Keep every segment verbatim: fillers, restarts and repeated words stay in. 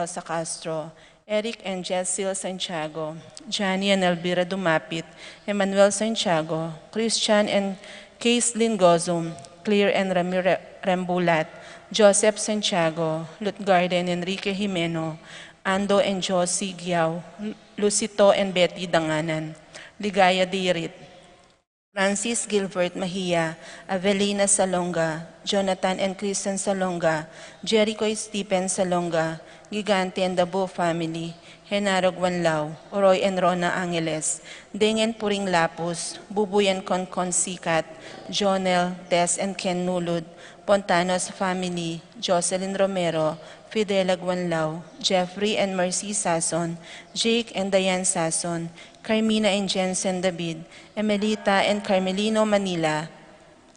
Rosa Castro, Eric and Jezil Santiago, Johnny and Elvira Dumapit, Emmanuel Santiago, Christian and Caislin Gozum, Clear and Ramire Rembulat, Joseph Santiago, Lutgarda and Enrique Jimeno, Ando and Josie Giao, Lucito and Betty Danganan, Ligaya Dirit, Francis Gilbert Mejia, Avelina Salonga, Jonathan and Kristen Salonga, Jericho Stephen Salonga, Gigante and the Bull family, Genaro Guanlao, Roy and Rona Angeles, Deng and Puring Lapus, Bubuy and Concon Sicat, Jonel, Tess and Ken Nulud, Pontanos family, Jocelyn Romero, Fidela Guanlao, Jeffrey and Mercy Sason, Jake and Diane Sason, Carmina and Jensen David, Emelita and Carmelino Manila,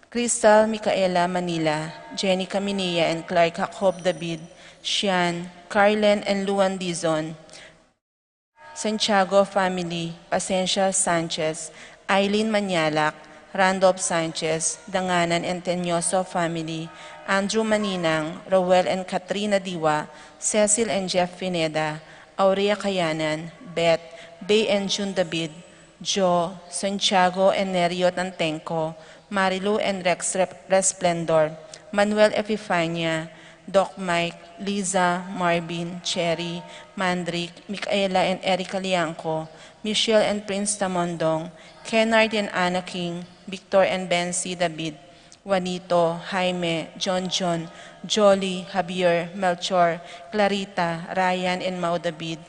Crystal Micaela Manila, Jenny Caminia and Clark Jacob David, Shian, Carlen and Luan Dizon, Santiago family, Pasensia Sanchez, Aileen Manyalak, Randolph Sanchez, Danganan and Tenyoso family, Andrew Maninang, Roel and Katrina Diwa, Cecil and Jeff Pineda, Aurea Kayanan, Beth, Bay and June David, Jo, Santiago and Nerio Tantengco, Marilu and Rex Rep-, Resplendor, Manuel Epifania, Doc Mike, Liza, Marvin, Cherry, Mandrick, Micaela and Erica Liangco, Michelle and Prince Tamondong, Kennard and Anna King, Victor and Bency David, Juanito, Jaime, John John, Jolly, Javier, Melchor, Clarita, Ryan and Mau David,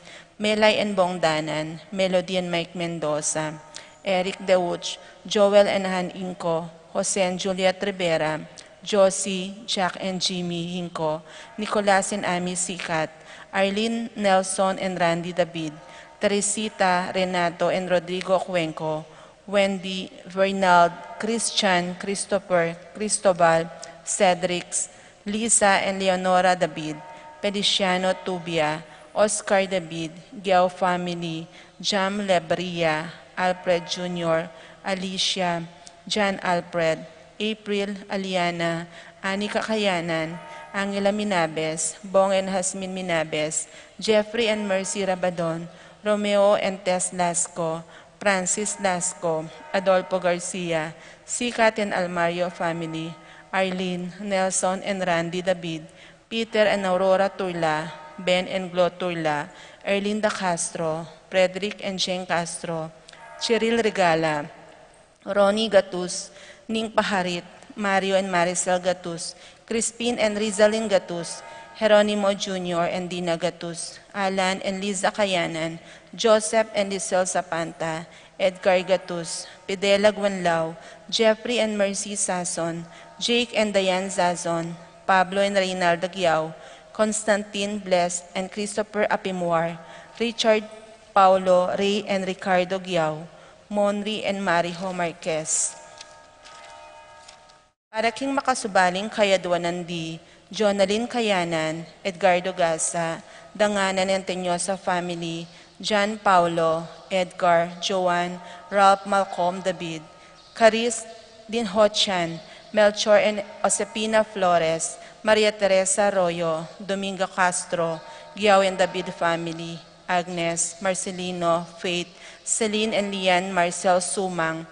Melay and Bong Danan, Melody and Mike Mendoza, Eric Deutsch, Joel and Han Inco, Jose and Juliet Rivera, Josie, Jack and Jimmy Inco, Nicolas and Amy Sicat, Arlene Nelson and Randy David, Teresita, Renato and Rodrigo Cuenco, Wendy, Vernald, Christian, Christopher, Cristobal, Cedrics, Lisa and Leonora David, Feliciano Tubia, Oscar David, Giao family, Jam Lebria, Alfred Junior, Alicia, John Alfred, April, Aliana, Ani Kakayanan, Angela Minabes, Bong and Hasmin Minabes, Jeffrey and Mercy Rabadon, Romeo and Tess Lasco, Francis Lasco, Adolfo Garcia, Sikat and Almario family, Arlene, Nelson and Randy David, Peter and Aurora Turla, Ben and Glo Turla, Erlinda Castro, Frederick and Jane Castro, Cheryl Regala, Ronnie Gatus, Ning Paharit, Mario and Maricel Gatus, Crispin and Rizalin Gatus, Jeronimo Junior and Dina Gatus, Alan and Liza Kayanan, Joseph and Lisel Sapanta, Edgar Gatus, Pidela Guanlao, Jeffrey and Mercy Sason, Jake and Diane Zazon, Pablo and Reynaldo Giao, Constantine Blessed and Christopher Apimuar, Richard Paulo, Ray and Ricardo Giao, Monri and Marijo Marquez. Para king makasubaling kayadwanan di Jonalyn Kayanan, Edgardo Gasa, Danganan and Tenyosa family, John Paulo, Edgar, Joan, Ralph Malcolm David, Caris Dinhotian, Melchor and Josefina Flores, Maria Teresa Arroyo, Dominga Castro, Giao and David family, Agnes, Marcelino, Faith, Celine and Lian Marcel Sumang,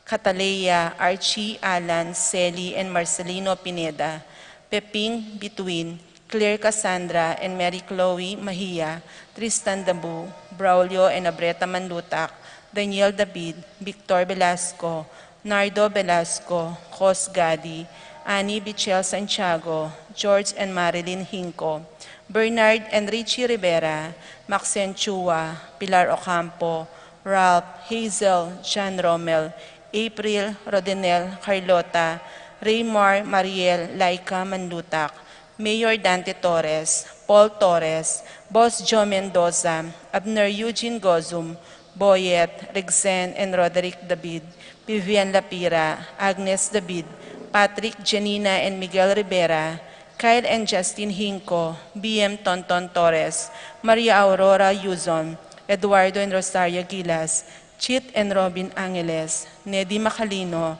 Cataleya, Archie, Alan, Celi, and Marcelino Pineda, Peping, Between, Claire, Cassandra, and Mary Chloe Mejia, Tristan Dabu, Braulio and Abreta Manlutak, Daniel David, Victor Velasco, Nardo Velasco, Cos Gadi, Annie Bichel Santiago, George and Marilyn Hinco, Bernard and Richie Rivera, Maxine Chua, Pilar Ocampo, Ralph, Hazel, John Romel, April, Rodinel, Carlota, Raymar, Mariel, Laika Manlutak, Mayor Dante Torres, Paul Torres, Boss Joe Mendoza, Abner Eugene Gozum, Boyet, Rigsen, and Roderick David, Vivian Lapira, Agnes David, Patrick, Janina, and Miguel Rivera, Kyle and Justin Hinco, B M Tonton Torres, Maria Aurora Yuzon, Eduardo and Rosario Gilas, Chit and Robin Angeles, Nedi Macalino,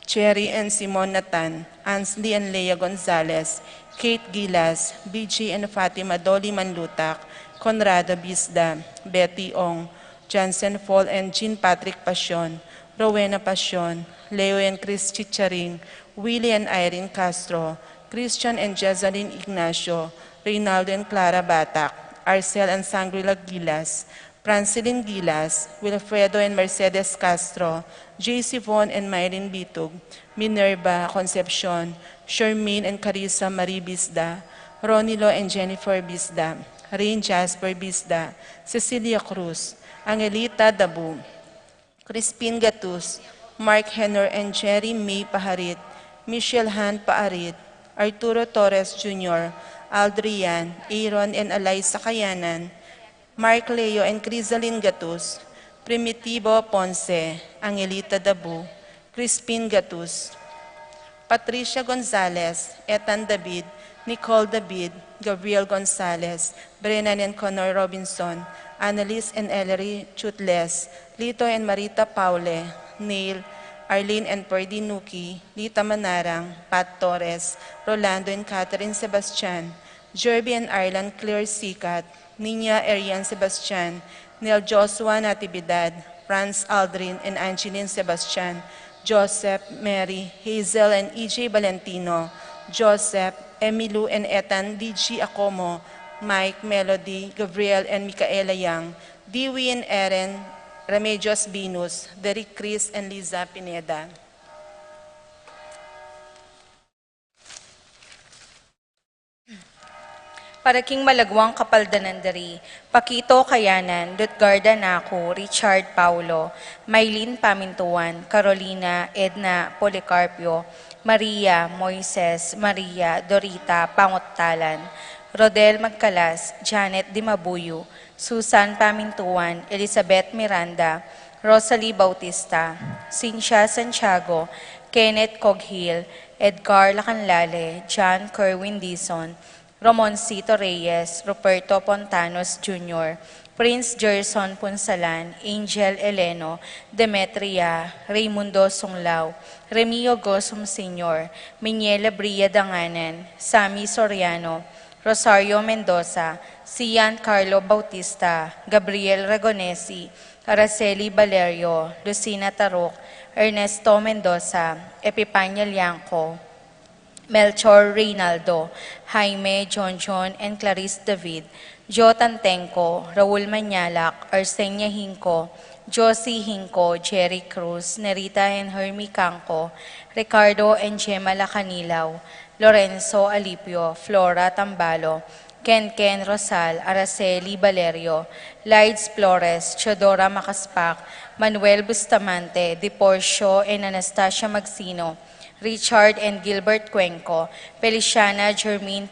Cherry and Simon Natan, Ansley and Lea Gonzalez, Kate Gilas, B J and Fatima Dolly Manlutak, Conrado Bisda, Betty Ong, Johnson Fall and Jean Patrick Pasion, Rowena Pasion, Leo and Chris Chicharing, Willie and Irene Castro, Christian and Jezaline Ignacio, Reynaldo and Clara Batak, Arcel and Sangrila Gilas, Francilin Gilas, Wilfredo and Mercedes Castro, J C Von and Mylene Bitug, Minerva Concepcion, Shermaine and Carissa Marie Bisda, Ronilo and Jennifer Bisda, Rain Jasper Bisda, Cecilia Cruz, Angelita Dabu, Crispin Gatus, Mark Henner and Jerry May Paharit, Michelle Han Paarit, Arturo Torres Junior, Aldrian, Aaron and Eliza Kayanan, Mark Leo and Crisalin Gatus, Primitivo Ponce, Angelita Dabu, Crispin Gatus, Patricia Gonzalez, Ethan David, Nicole David, Gabriel Gonzalez, Brennan and Connor Robinson, Annalise and Ellery Chutles, Lito and Marita Paule, Neil, Arlene and Perdy Nuki, Lita Manarang, Pat Torres, Rolando and Catherine Sebastian, Jerby and Arlan Claire Sikat, Nina Arian Sebastian, Neil Joshua Natividad, Franz Aldrin and Angeline Sebastian, Joseph, Mary, Hazel and E J Valentino, Joseph, Emilu and Ethan D G Acomo, Mike, Melody, Gabriel and Micaela Yang, Dewey and Eren Remedios Binus, Derek Chris and Liza Pineda. Para king malagwang kapaldanan diri, Paquito Kayanan, Lutgarda Naku, Richard Paulo, Mylene Pamintuan, Carolina Edna Policarpio, Maria, Moises, Maria, Dorita Pangutalan, Rodel Magcalas, Janet Dimabuyu, Susan Pamintuan, Elizabeth Miranda, Rosalie Bautista, Cynthia Santiago, Kenneth Coghil, Edgar Lacanlale, John Kerwin Dizon, Ramoncito Reyes, Ruperto Pontanos Junior, Prince Gerson Punsalan, Angel Eleno, Demetria, Raymundo Sunglao, Remio Gosum Senior, Miniela Bria Danganan, Sammy Soriano, Rosario Mendoza, Sian Carlo Bautista, Gabriel Ragonesi, Araceli Valerio, Lucina Taruk, Ernesto Mendoza, Epipania Liangco, Melchor Reynaldo, Jaime Jonjon and Clarice David, Joe Tantenco, Raul Mañalac, Arsenia Hinco, Josie Hinco, Jerry Cruz, Nerita and Hermie Canco, Ricardo and Gemma Lacanilao, Lorenzo Alipio, Flora Tambalo, Ken Ken Rosal, Araceli Valerio, Lides Flores, Teodora Macaspac, Manuel Bustamante, Diporcio and Anastasia Magsino, Richard and Gilbert Cuenco, Feliciana Germain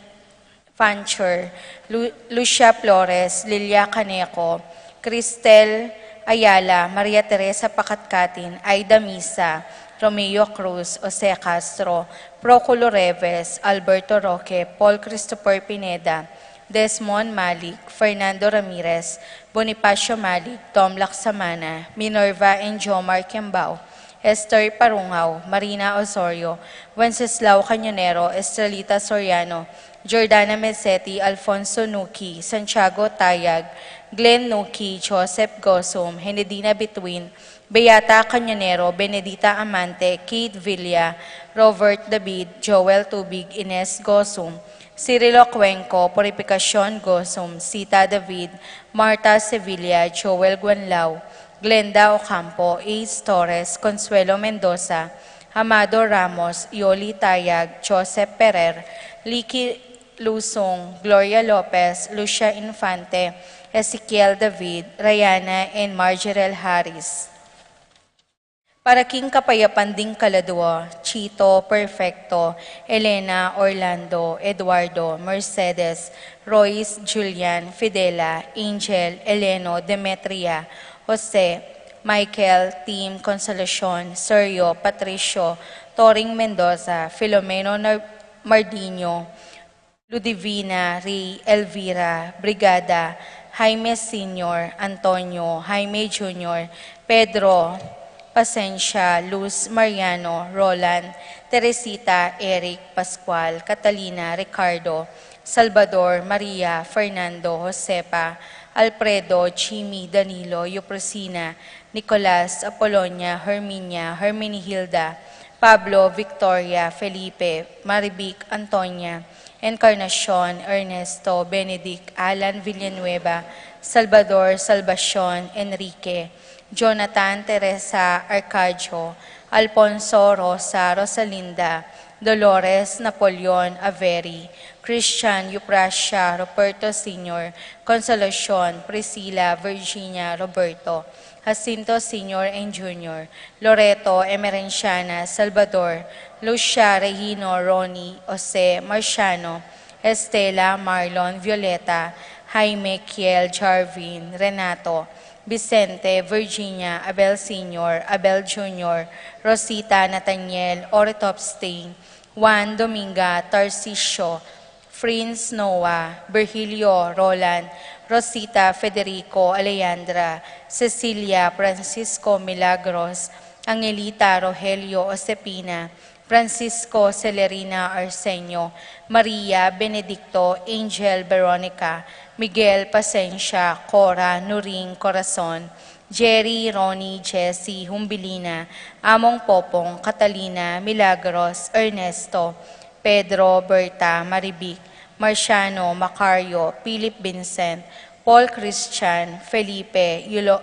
Fancher, Lu-, Lucia Flores, Lilia Caneco, Cristel Ayala, Maria Teresa Pacatcatin, Aida Misa, Romeo Cruz, Jose Castro, Proculo Reves, Alberto Roque, Paul Christopher Pineda, Desmond Malik, Fernando Ramirez, Bonifacio Malik, Tom Lacsamana, Minerva and Jomar Kiambao, Esther Parungao, Marina Osorio, Wenceslao Cañonero, Estrelita Soriano, Jordana Mezzetti, Alfonso Nuki, Santiago Tayag, Glenn Nuki, Joseph Gosum, Henedina Bituin, Beata Cañonero, Benedita Amante, Kate Villa, Robert David, Joel Tubig, Ines Gosum, Cirilo Cuenco, Purificacion Gosum, Sita David, Martha Sevilla, Joel Guanlao, Glenda Ocampo, Ace Torres, Consuelo Mendoza, Amado Ramos, Yoli Tayag, Joseph Perer, Liki Lusung, Gloria Lopez, Lucia Infante, Ezekiel David, Rayana, and Margerel Harris. Para king kapayapan ding kaladua, Chito, Perfecto, Elena, Orlando, Eduardo, Mercedes, Royce, Julian, Fidela, Angel, Eleno, Demetria, Jose, Michael, Tim, Consolacion, Sergio, Patricio, Toring Mendoza, Filomeno Nar-, Mardinho, Ludivina, Ri, Elvira, Brigada, Jaime Senior, Antonio, Jaime Junior, Pedro, Pasensia, Luz, Mariano, Roland, Teresita, Eric, Pascual, Catalina, Ricardo, Salvador, Maria, Fernando, Josepa, Alfredo, Jimmy, Danilo, Euprosina, Nicolas, Apolonia, Herminia, Herminihilda, Pablo, Victoria, Felipe, Marivic, Antonia, Encarnacion, Ernesto, Benedict, Alan, Villanueva, Salvador, Salvacion, Enrique, Jonathan, Teresa, Arcadio, Alfonso, Rosa, Rosalinda, Dolores, Napoleon, Avery, Christian, Euprasia, Roberto Senior, Consolacion, Priscilla, Virginia, Roberto, Jacinto Senior and Junior, Loreto, Emerenciana, Salvador, Lucia, Regino, Ronnie, Jose, Marciano, Estela, Marlon, Violeta, Jaime, Kiel, Jarvin, Renato, Vicente, Virginia, Abel Senior, Abel Junior, Rosita, Nathaniel, Oritop Stain, Juan, Dominga, Tarcisio, Prince, Noah, Virgilio, Roland, Rosita, Federico, Alejandra, Cecilia, Francisco, Milagros, Angelita, Rogelio, Josefina, Francisco, Celerina, Arsenio, Maria, Benedicto, Angel, Veronica, Miguel, Pasensia, Cora, Nuring, Corazon, Jerry, Ronnie, Jessie, Humbilina, Among Popong, Catalina, Milagros, Ernesto, Pedro, Berta, Marivic, Marciano, Macario, Philip, Vincent, Paul, Christian, Felipe, Eulo-,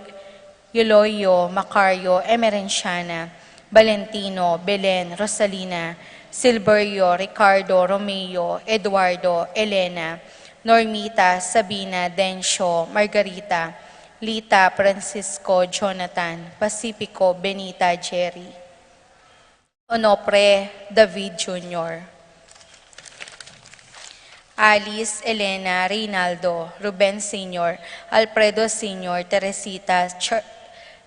Euloio, Macario, Emerenciana, Valentino, Belen, Rosalina, Silverio, Ricardo, Romeo, Eduardo, Elena, Normita, Sabina, Dencio, Margarita, Lita, Francisco, Jonathan, Pacifico, Benita, Jerry. Onofre, David Junior, Alice, Elena, Reynaldo, Ruben Senior, Alfredo Senior, Teresita, Char-,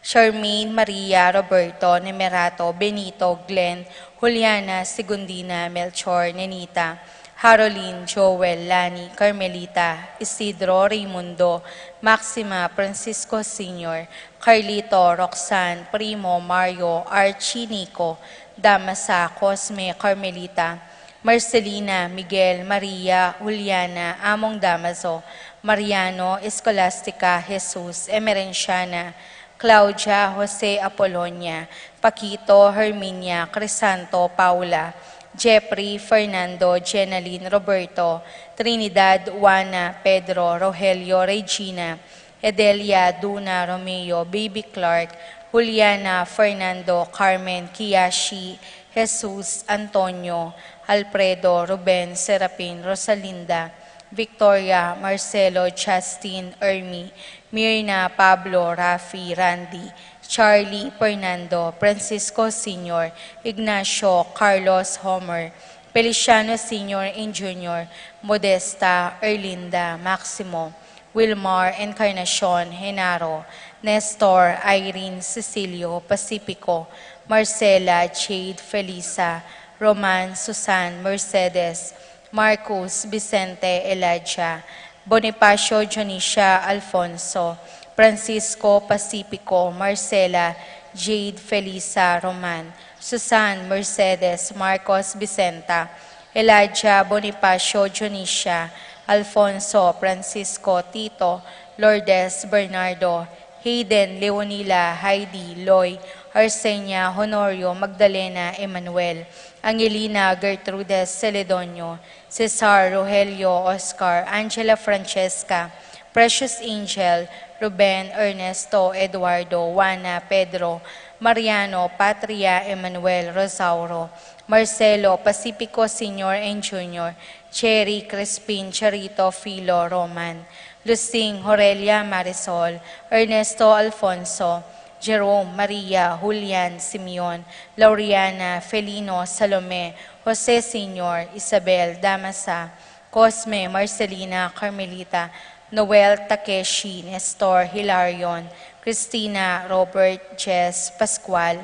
Charmaine, Maria, Roberto, Nemerato, Benito, Glenn, Juliana, Segundina, Melchor, Nenita, Harolin, Joel, Lani, Carmelita, Isidro, Raymundo, Maxima, Francisco Senior, Carlito, Roxanne, Primo, Mario, Archie, Nico, Damasa, Cosme, Carmelita, Marcelina, Miguel, Maria, Juliana, Among Damaso, Mariano, Escolastica, Jesus, Emerenciana, Claudia, Jose, Apolonia, Paquito, Herminia, Crisanto, Paula, Jeffrey, Fernando, Jenaline, Roberto, Trinidad, Juana, Pedro, Rogelio, Regina, Edelia, Duna, Romeo, Baby Clark, Juliana, Fernando, Carmen, Kiyashi, Jesus, Antonio, Alfredo, Ruben, Serapin, Rosalinda, Victoria, Marcelo, Justin, Ermi, Mirna, Pablo, Rafi, Randy, Charlie, Fernando, Francisco Senior, Ignacio, Carlos, Homer, Feliciano Senior and Junior, Modesta, Erlinda, Maximo, Wilmar, Encarnacion, Genaro, Nestor, Irene, Cecilio, Pacifico, Marcela, Jade, Felisa, Roman, Susan, Mercedes, Marcus, Vicente, Elijah, Bonifacio, Dionisia, Alfonso, Francisco, Pacifico, Marcela, Jade, Felisa, Roman, Susan, Mercedes, Marcos, Vicenta, Elijah, Bonifacio, Dionisia, Alfonso, Francisco, Tito, Lourdes, Bernardo, Hayden, Leonila, Heidi, Loy, Arsenia, Honorio, Magdalena, Emmanuel, Angelina, Gertrudes, Celedonio, Cesar, Rogelio, Oscar, Angela, Francesca, Precious Angel, Ruben, Ernesto, Eduardo, Juana, Pedro, Mariano, Patria, Emmanuel, Rosauro, Marcelo, Pacifico Senior and Junior, Cherry, Crispin, Charito, Filo, Roman, Lusing, Aurelia, Marisol, Ernesto, Alfonso, Jerome, Maria, Julian, Simeon, Lauriana, Felino, Salome, Jose Senior, Isabel, Damasa, Cosme, Marcelina, Carmelita, Noel, Takeshi, Nestor, Hilarion, Cristina, Robert, Jess, Pascual,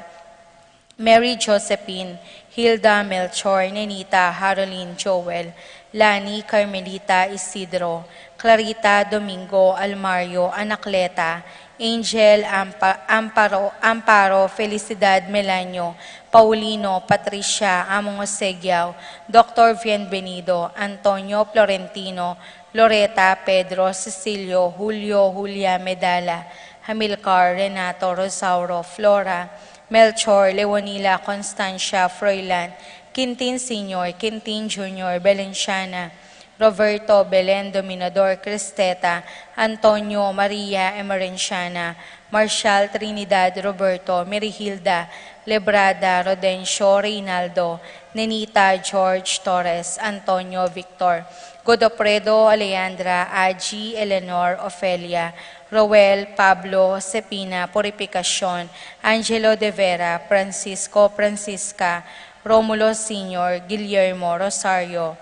Mary, Josephine, Hilda, Melchor, Nenita, Harolin, Joel, Lani, Carmelita, Isidro, Clarita, Domingo, Almario, Anacleta, Angel Ampa-, Amparo, Amparo, Felicidad Melanio, Paulino, Patricia, Among Osegiao, Doktor Bienvenido, Antonio Florentino, Loreta, Pedro, Cecilio, Julio, Julia, Medala, Hamilcar, Renato, Rosauro, Flora, Melchor, Leonila, Constancia, Froilan, Quintin Senior, Quintin Junior, Belenciana, Roberto, Belen, Dominador, Cristeta, Antonio, Maria, Emerenciana, Marshall, Trinidad, Roberto, Merihilda, Lebrada, Rodencio, Reynaldo, Nenita, George, Torres, Antonio, Victor, Godofredo, Alejandra, Aji, Eleanor, Ofelia, Roel, Pablo, Josepina, Purificacion, Angelo de Vera, Francisco, Francisca, Romulo Senior, Guillermo, Rosario,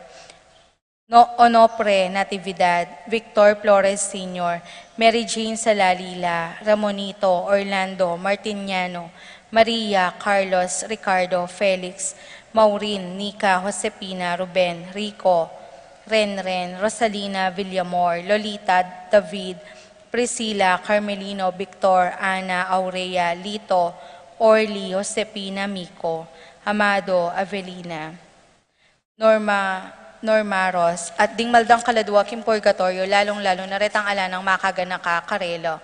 No-, Onofre, Natividad, Victor Flores Senior, Mary Jane Salalila, Ramonito, Orlando, Martiniano, Maria, Carlos, Ricardo, Felix, Maureen, Nica, Josepina, Ruben, Rico, Renren, Rosalina, Villamor, Lolita, David, Priscilla, Carmelino, Victor, Ana, Aurea, Lito, Orly, Josepina, Miko, Amado, Avelina, Norma, Norma Ros, at ding maldang kaladua king purgatoryo, lalung-lalu na retang ala nang makaganaka karela.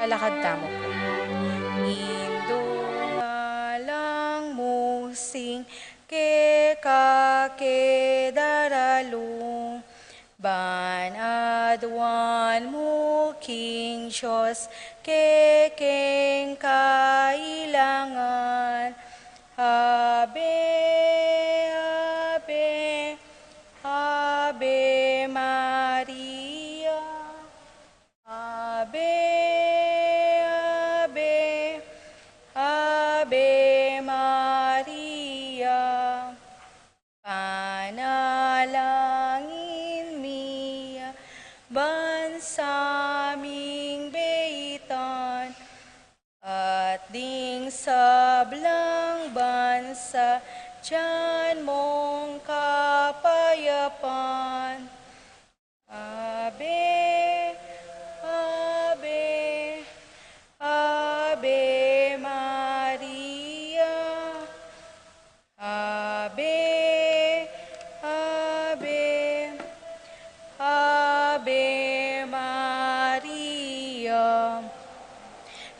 Lalakad tamu pu. Indu, alang mu sing keka ke daralung, ban aduan mu king Dios kekeng kailangan. Ave, Ave, Ave Maria. Ave, Ave, Ave Maria. Panalangin mi ya ban sa ming beitan, at ding sablang bansa, dyan mong kapayapan. Ave, Ave, Ave Maria. Ave, Ave, Ave Maria.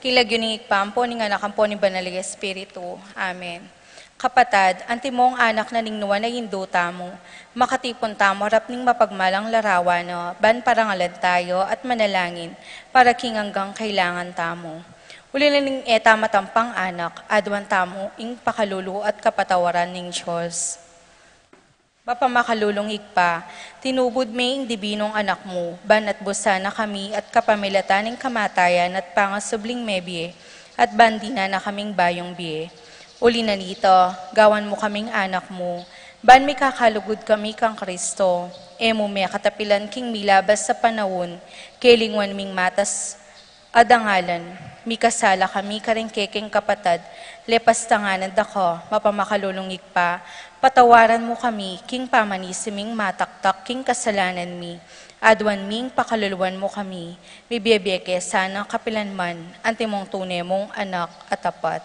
King lagyu ning Ibpa, ampo ning Anak, ampo ning Banal a Espiritu. Amen. Kapatad, antimong anak na ning nuan a Indu tamu, makatipun tamu harap ning mapagmalang larawan na, ban parangalan tayu at manalangin para king anggang kailangan tamu. Uli na ning e tamu matampang anak, aduan tamu ing pakalulu at kapatawaran ning Dios. Mapamakalulung Ibpa, tinubud me ing dibinung Anak mu, ban atbusan na kami at kapamilatan ning kamatayan at pangasubling mebie, at ban dinan na kaming bayung bie. Uli na nita, gawan mu kaming anak mu, ban mikakalugud kami kang Kristo. E mu me katapilan king milabas a panaun, kelingwan ming matas a dangalan, mikasala kami karing kekeng kapatad, lepas tanganan da ka, mapamakalulung Ibpa, patawaran mu kami, king pamanisi ming mataktak king kasalanan mi, Aduan mi ing pakaluluan mu kami, mibie-bie ke sana kapilan man, antimong tune mung anak a tapat.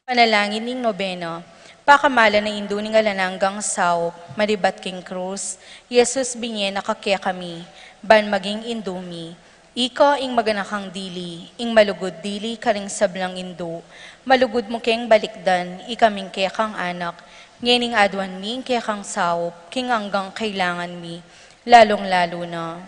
Panalangin ning nobena. Pakamalan a Indu ning alang anggang saup, manibat king krus, Jesus, binie na ka kekami, ban maging Indu mi. Ika ing maganakang dili, ing malugud dili karing sablang indu, malugud mu keng balikdan, ikaming kekang anak, ngening aduan mi ing kekang saup, king anggang kailangan mi, lalung-lalu na.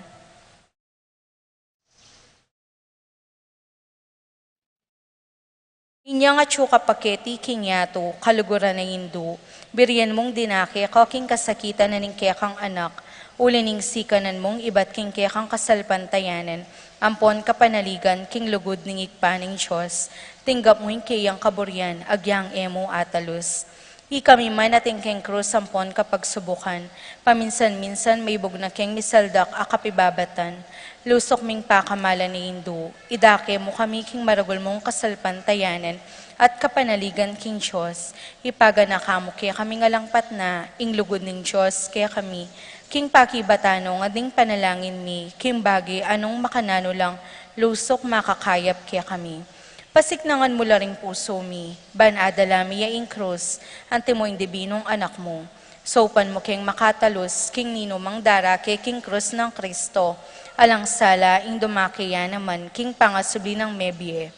Inyang atyu ka pa keti king yatu, kaluguran a Indu, birian mung dinake ka king kasakitan na ning kekang anak, uli ning sikanan mung ibat king kekang kasalpantayanan, ampon kapanaligan king lugud ning Ibpa ning Dios, tinggap mu ing keyang kaburian, agyang e mu atalus. Ikami man atin keng krus ampon kapagsubukan, paminsan-minsan maibug na keng misaldak a kapibabatan. Lusuk ming pakamalan a Indu, idake mu kami king maragul mung kasalpantayanan at kapanaligan king Dios. Ipaganaka mu kekami ngan alang patna ing lugud ning Dios kekami, king pakibatan no ngan ding panalangin mi, king bage a nung makananu lang lusuk makakayap kekami. Pasiknangan mu la ring pusu mi, ban adala mi ya ing krus, antimo ing dibinung Anak mu. Saupan mu keng makatalus king ninumang darake king krus nang Kristo, alang sala ing dumake ya naman king pangasubli nang mebie.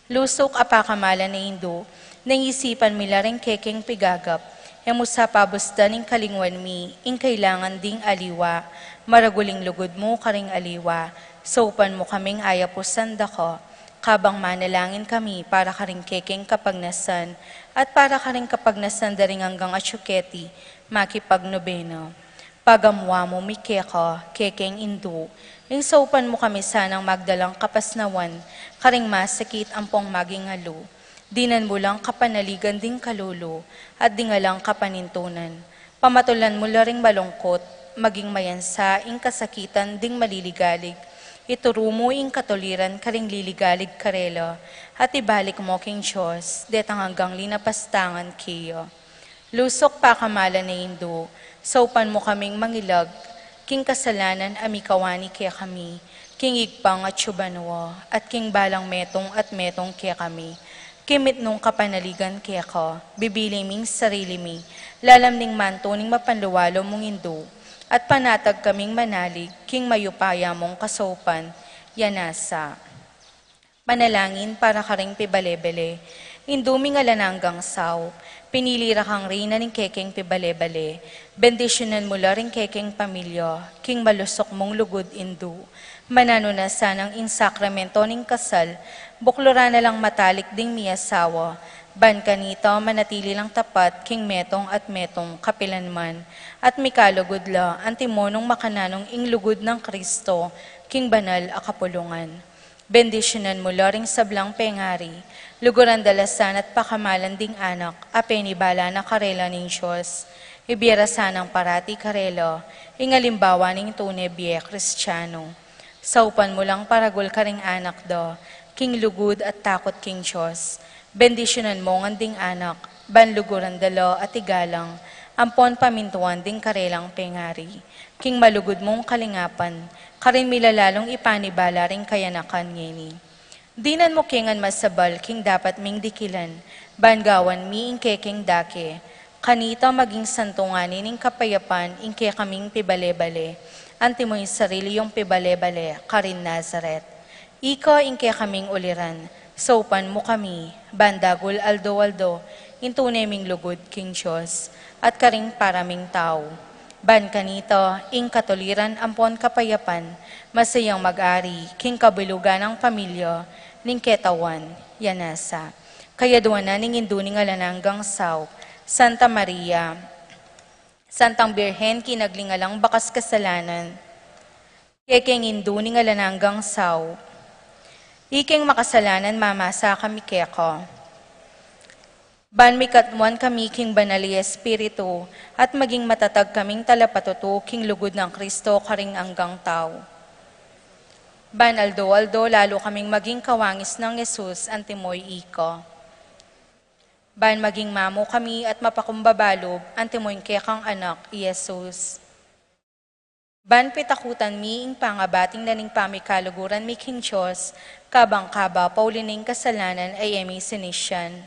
Lusuk a pakamalan a Indu, neng isipan mi la ring kekeng pigagap, e mu sa pabusdan ing kalingwan mi, ing kailangan ding aliwa, maragul ing lugud mu karing aliwa, saupan mu kaming ayapusan da ka, kabang manalangin kami para karing kekeng kapagnasan, at para karing kapagnasan da ring anggang atyu keti, makipagnobena. Pagamua mu mi keka, kekeng Indu, ing saupan mu kami sanang magdalang kapasnawan, karing masakit ampong maging alu. Dinan mu lang kapanaligan ding kalulu, at ding alang kapanintunan. Pamatulan mu la ring malungkut, maging mayansa ing kasakitan ding maliligalig. Ituru mu ing katuliran karing liligalig karela, at ibalik mu king Dios, detang anggang linapastangan keya. Lusuk pakamalan a Indu, saupan mu kaming mangilag, king kasalanan a mikawani kekami, king Ibpang atyu banua, at king balang metung at metung kekami, king mitmung kapanaligan keka, bibili ming sarili mi, lalam ning mantu ning mapanluwalu mung Indu, at panatag kaming manalig, king mayupaya mung kasaupan, ya nasa. Manalangin para karing pibale-bale. Indu ming alang anggang saup, pinili ra kang reyna ning kekeng pibale-bale. Bendisyunan mu la ring kekeng pamilya, king malusuk mung lugud Indu. Mananu na sanang ing sakramento ning kasal, bukluran na lang matalik ding miasawa, ban kanita manatili lang tapat king metung at metung kapilanman, at mikalugud la antimo nung makananung ing lugud nang Kristo, king banal a kapulungan. Bendisyunan mu la ring sablang pengari, luguran da la sana't pakamalan ding anak a penibala na karela ning Dios. Ibie ra sanang parati karela ing alimbawa ning tune bie Kristiano. Saupan mu lang paragul karing anak da, king lugud at takut king Dios. Bendisyunan mu ngan ding anak, ban luguran da la at igalang, ampon pamintuan ding karelang pengari. King malugud mung kalingapan, karin mi la lalung ipanibala ring kayanakan ngeni. Dinan mu ke ngan masabal king dapat ming dikilan, ban gawan mi ing kekeng dake. Kanita maging santungan ning kapayapan ing kekaming pibale-bale, antimo ing sarili yung pibale-bale, karin Nazaret. Ika ing kekaming uliran, saupan mu kami, ban dagul aldo-aldo, ing tune ming lugud king Dios, at karing para ming tau. Ban kanita, ing katuliran ampon kapayapan, masayang mag-ari, king kabilugan nang pamilya, ning ketawan, ya nasa. Kayaduanan ning Indu ning alang anggang saup, Santa Maria, Santang Birhen, kinagling alang bakas kasalanan. Kekeng Indu ning alang anggang saup. Ikeng makasalanan mamasa kami keka. Ban mikatmuan kami king Banal a Espiritu, at maging matatag kaming talapatutu king lugud nang Kristo karing anggang tau. Ban aldo-aldo lalu kaming maging kawangis nang Jesus antimo ika. Ban maging mamu kami at mapakumbaba lub antimo ing kekang Anak, i Jesus. Ban pitakutan mi ing pangabating na ning pamikaluguran mi king Dios, kabang kaba pauli ning kasalanan a e mi sinisian.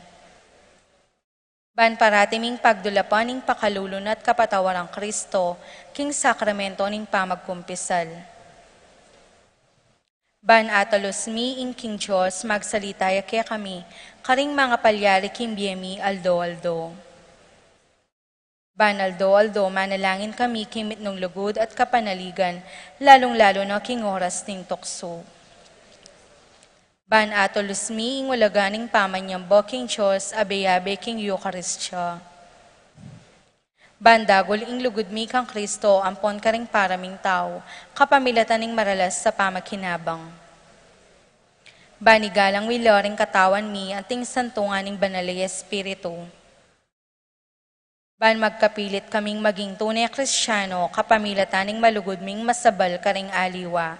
Ban parati ming pagdulapan ing pakalulu na at kapatawaran Kristo, king sakramento ning pamagkumpisal. Ban atalus mi ing king Dios, magsalita ya kekami, karing mangapalyari king bie mi aldo-aldo. Ban aldo-aldo manalangin kami king mitmung lugud at kapanaligan, lalung-lalu na king oras ning tuksu. Ban atulus mi ing ulaga ning pamanyamba king Dios, abe-abe king Eukaristia. Ban dagul ing lugud mi kang Kristo ampon karing para ming tau, kapamilatan ning maralas a pamakinabang. Ban igalang mi la ring katawan mi anting santungan ning Banal a Espiritu. Ban magkapilit kaming maging tune Kristiano, kapamilatan ning malugud ming masabal karing aliwa.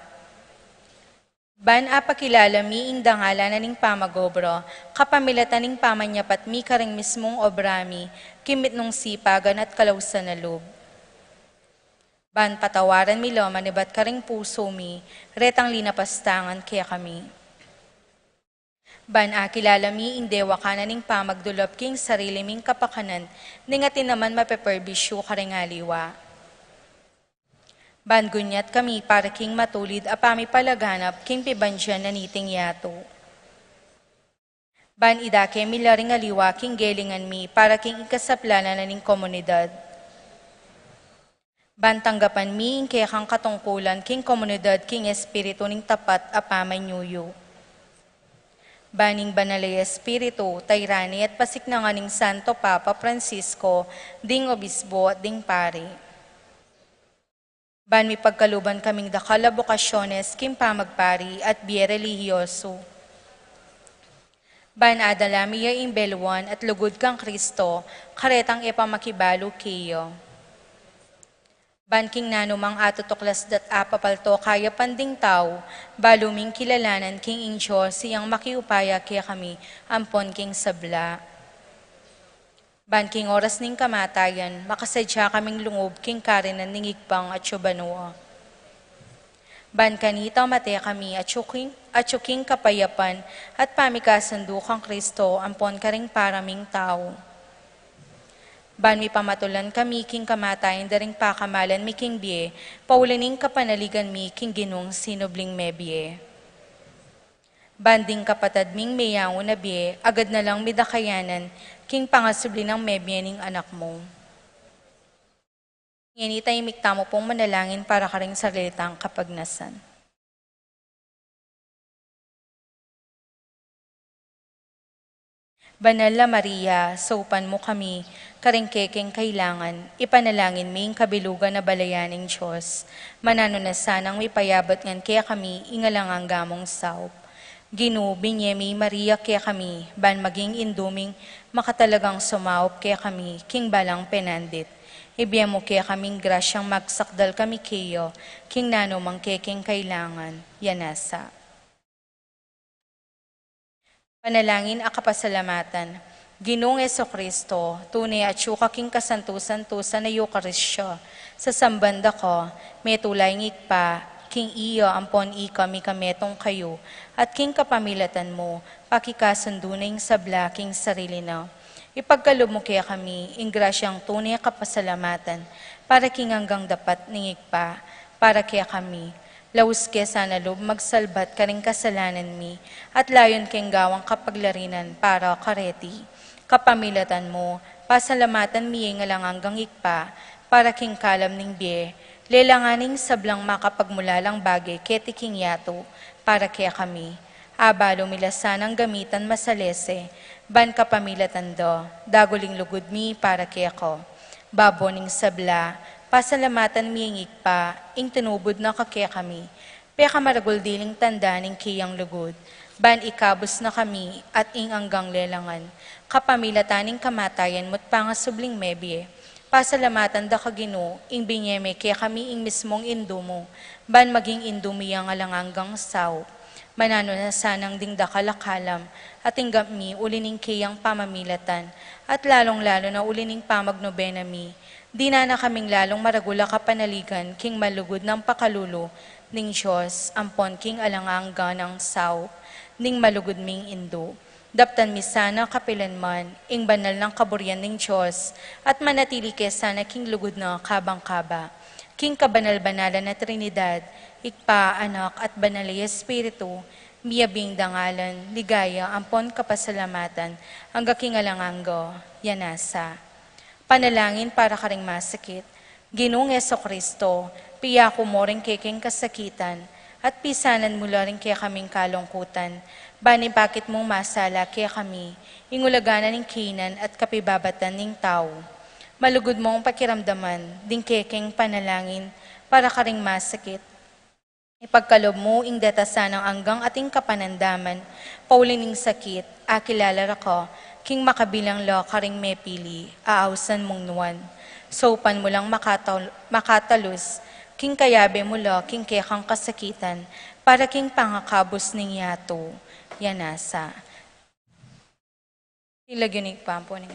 Ban apakilala mi ing dangalan na ning pamag-obra, kapamilatan ning pamanyapat mi karing mismung obra mi, king mitmung sipagan at kalausan a lub. Ban patawaran mi la manibat karing pusu mi, retang linapastangan kekami. Ban akilala mi ing dewakan na ning pamagdulap king sarili ming kapakanan, ning atin naman mapeperbisyu karing aliwa. Ban gunyat kami para king matulid a pamipalaganap king pibandian na niting yatu. Ban idake mi la ring aliwa king gelingan mi para king ikasaplanan na ning komunidad. Ban tanggapan mi ing kekang katungkulan king komunidad king espiritu ning tapat a pamanyuyu. Ban ing Banal a Espiritu, tayran ne at pasiknangan ning Santo Papa Francisco, ding obispo at ding pari. Ban mipagkaluban kaming dakal a bokasyones king pamagpari at bie relihiyosu. Ban adala mi ya ing beluan at lugud kang Kristo, karetang e pa makibalu keya. Ban king nanumang atutuklas dat apapalto kayapan ding tau, balu ming kilalanan king ing Dios iyang makiupaya kekami ampon king sabla. Ban king oras ning kamatayan, makasadya kaming lungub king karinan ning Ibpang atsu banua. Ban kanita mate kami atsu king, atsu king kapayapan at pamikasundu kang Kristo ampon karing para ming tau. Ban mipamatulan kami king kamatayan da ring pakamalan mi king bie, pauli ning kapanaligan mi king Ginung sinubling mebie. Ban ding kapatad ming meyangu na bie, agad na lang midakayanan, king pangasubli nang mebie ning Anak mu. Ngeni, tahimik tamu pung manalangin para karing sarili tang kapagnasan. Banal a Maria, saupan mu kami karing kekeng kailangan, ipanalangin mi ing kabilugan a balayan ning Dios. Mananu na sanang mipayabat ngan kekami ing alang angga mung saup. Ginu, binie mi i Maria kekami, ban maging indu ming makatalagang sumaup kekami king balang penandit. Ibie mu kekaming grasyang magsakdal kami keya king nanumang kekeng kailangan. Yanasa. Panalangin a kapasalamatan. Ginung Jesucristo, tune atsu ka king kasantu-santusan a Eukaristia. Sasamban da ka, metula ing Ibpa, king iya ampon ika mikametung kayu, at king kapamilatan mu, pakikasundu na ing sabla king sarili na. Ipagkalub mu kekami ing grasyang tune kapasalamatan para king anggang dapat ning Ibpa, para kekami. Laus ke sana lub magsalbat karing kasalanan mi, at layun keng gawang kapaglarinan para kareti. Kapamilatan mu, pasalamatan mi ing alang anggang Ibpa, para king kalam ning bie, lelangan ing sablang makapagmulalang bage keti king yatu, para kekami. Abalu mi la sanang gamitan masalese, ban kapamilatan da, dagul ing lugud mi para keka. Babo ning sabla, pasalamatan mi ing Ibpa, ing tinubud na ka kekami, pekamaragul diling tanda ning keyang lugud, ban ikabus na kami at ing anggang lelangan, kapamilatan ning kamatayan mu at pangasubling mebie. Pasalamatan da ka, Ginu, ing binie me kekami ing mismung indu mu, ban maging indu mi yang alang anggang saup. Mananu na sanang ding dakal a kalam a tinggap mi uli ning keyang pamamilatan, at lalung-lalu na uli ning pamagnobena mi, Dinan na kaming lalung maragul a kapanaligan king malugud nang pakalulu ning Dios, ampon king alang angga nang saup ning malugud ming Indu. Daptan mi sana kapilanman ing banal nang kaburian ning Dios, at manatili ke sana king lugud na kabang kaba. King kabanal-banalan a Trinidad, Ibpa, Anak, at Banal a Espiritu, miyabing dangalan, ligaya, ampon kapasalamatan, angga king alang angga. Yanasa. Panalangin para karing masakit. Ginung Jesucristo, piyaku mu ring kekeng kasakitan, at pisanan mu la ring kekaming kalungkutan, ban ipakit mung masala kekami ing ulaga na ning kainan at kapibabatan ning tau. Malugud mung pakiramdaman ding kekeng panalangin para karing masakit. Ipagkalub mu ing deta sanang anggang ating kapanandaman, pauli ning sakit, akilala ra ka king makabilang la karing mepili, ausan mung nuan. Saupan mu lang makatal-, makatalus, king kayabe mu la king kekang kasakitan, para king pangakabus ning yatu. Yanasa. Ilagyu ning pampuning.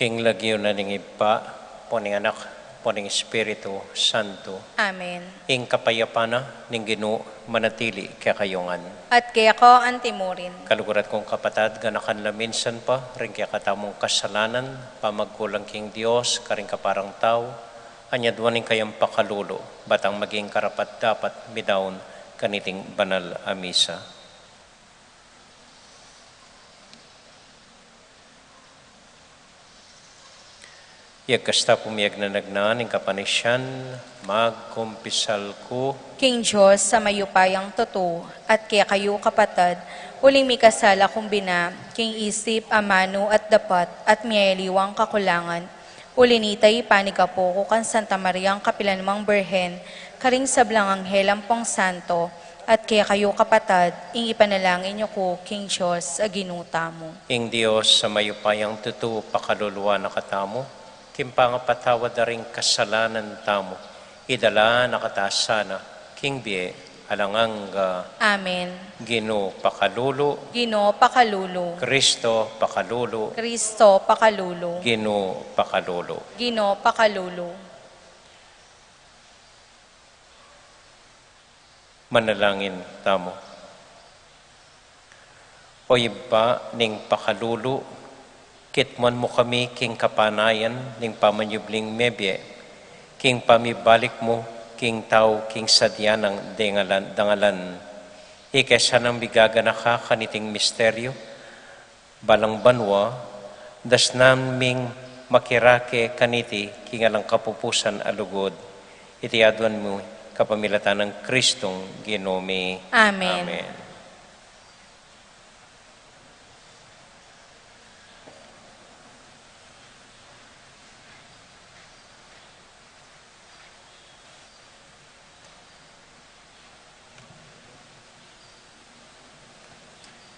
King lagyu na ning Ibpa, ampo ning Anak, ampo ning Espiritu Santo. Amen. Ing kapayapan na ning Ginu manatili kekayu ngan. At keka antimurin. Kaluguran kung kapatad, ganakan la minsan pa ring kekatamung kasalanan, pamagkulang king Dios, karing kaparang tau, anyaduan ing kayang pakalulu, bang maging karapat-dapat midaun kaniting banal a misa. Iyagkas ta pu miyagnanagnan ing kapanisian, magkumpisal ku king Dios a mayupayang tutu, at kekayu kapatad, uling mikasala kung bina, king isip, amanu, at dapat, at miyayaliwang kakulangan. Uli nita, ipanyawad ku kang Santa Mariang kapilanmang Birhen, karing sablang anghel ampong santo, at kekayu kapatad, ing ipanalangin yu ku king Dios a Ginu tamu. Ing Dios a mayupayang tutu pakaluluan na katamu, king pangapatawad da ring kasalanan tamu, idala na kata sana king bie alang angga. Amen. Ginu pakalulu. Ginu pakalulu. Kristo pakalulu. Kristo pakalulu. Ginu pakalulu. Ginu pakalulu. Manalangin tamu. O Ibpa ning pakalulu, kitmuan mu kami king kapanayan ning pamanyubling mebie, king pamibalik mu king tau king sadya nang dangalan, dangalan. Ika sanang migaganaka kaniting misteryu, balang banua, dasnan ming makirake kaniti king alang kapupusan a lugud. Iti aduan mi kapamilatan nang Kristong Ginu mi. Amen. Amen.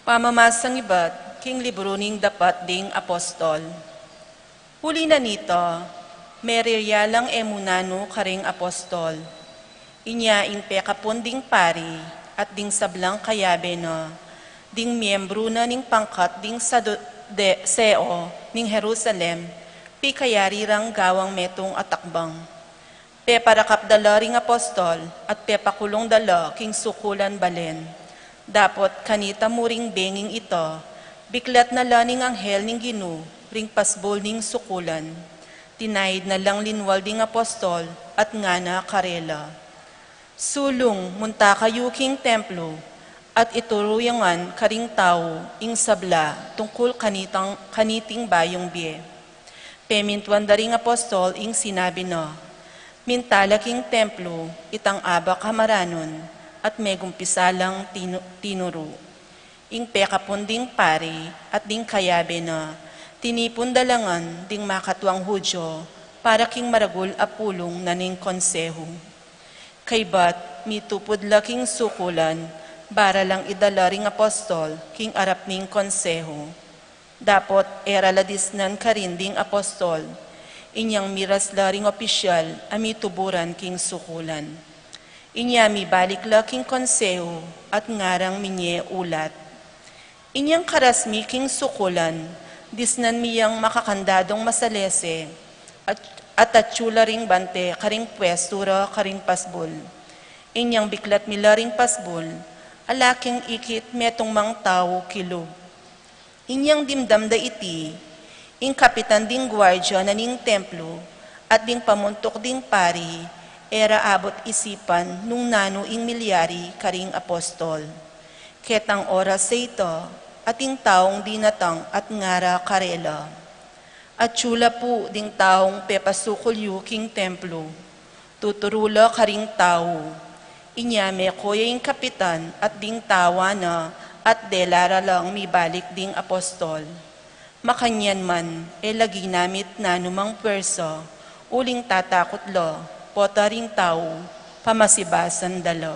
Pamamasang ibat king libru ning Dapat ding Apostol. Uli na nita, meriria lang e mu nanu karing apostol. Inya ing pekapun ding pari at ding sablang kayabe na, ding miyembru na ning pangkat ding Sadu-, de-, Seo ning Jerusalem, pikayari rang gawang metung a takbang. Peparakap da la ring apostol at pepakulung da la king sukulan balen. Dapot kanita mu ring benging ita, biklat na la ning anghel ning Ginu ring pasbul ning sukulan. Tinaid na lang linwal ding apostol at ngana karela, "Sulung, munta kayu king templo, at ituru yu ngan karing tau ing sabla tungkul kanitang, kaniting bayung bie." Pemintuan da ring apostol ing sinabi na. Minta la king templo itang abak a maranun, at megumpisa lang tinu-, tinuru. Ing pekapun ding pari at ding kayabe na, tinipun da la ngan ding makatuang Judio para king maragul a pulung na ning konsehu. Kaybat mitupud la king sukulan, bara lang idala ring apostol king arap ning konsehu. Dapot e ra la disnan karin ding apostol. Inyang miras la ring opisyal a mituburan king sukulan. Inya mibalik la king konsehu at ngarang minye ulat. Inyang karas mi king sukulan, disnan mi yang makakandadung masalese, at, at atyu la ring bante karing pwestu ra karing pasbul. Inyang biklat mi la ring pasbul, ala king ikit metung mang tau kilub. Inyang dimdam da iti, ing kapitan ding guardia na ning templo at ding pamuntuk ding pari, e ra abut isipan nung nanu ing milyari karing apostol. Ketang oras a ita, ating taung dinatang at ngara karela, "Atyu la pu ding taung pepasukul yu king templo. Tuturu la karing tau." Inya meko ya ing kapitan at ding tawa na, at dela ra lang mibalik ding apostol. Makanyan man, e la ginamit nanumang pwersa, uling tatakut la, pota ring tau, pamasibasan da la.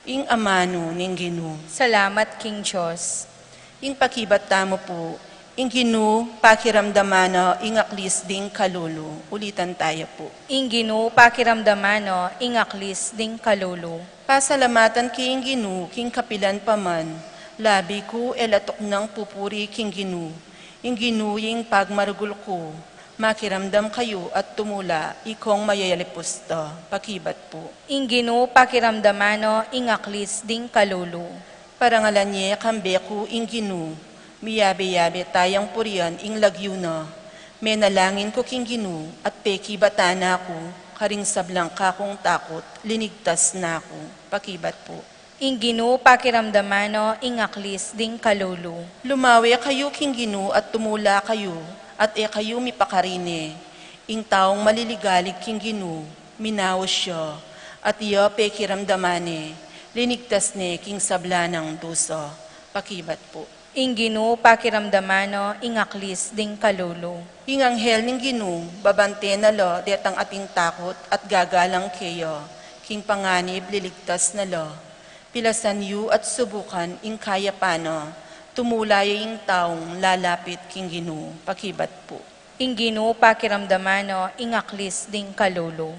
Ing amanu ning Ginu. Salamat king Dios. Ing pakibat tamu pu, ing Ginu pakiramdaman na ing aklis ding kalulu. Ulitan taya pu. Ing Ginu pakiramdaman na ing aklis ding kalulu. Pasalamatan king Ginu king kapilan pa man, labi ku e la tuknang pupuri king Ginu. Ing Ginu ya ing pagmaragul ku. Makiramdam kayu at tumula, ikong mayayalipus ta. Pakibat pu. Ing Ginu pakiramdaman na ing aklis ding kalulu. Parangalan ye kambe ku ing Ginu, miyabe-yabe tayang purian ing lagyu na. Menalangin ku king Ginu at pekibatan na ku, karing sablang kakung takut, linigtas na ku. Pakibat pu. Ing Ginu pakiramdaman na ing aklis ding kalulu. Lumawe kayu king Ginu at tumula kayu, at e kayu mipakarine. Ing taung maliligalig king Ginu, minaus ya, at ya pekiramdaman ne, linigtas ne king sabla nang dusa. Pakibat pu. Ing Ginu pakiramdaman na ing aklis ding kalulu. Ing anghel ning Ginu, babante na la detang ating takut at gagalang keya, king panganib liligtas na la. Pilasan yu at subukan ing kayapan na, tumula ya ing taung lalapit king Ginu. Pakibat pu. Ing Ginu pakiramdaman na ing aklis ding kalulu.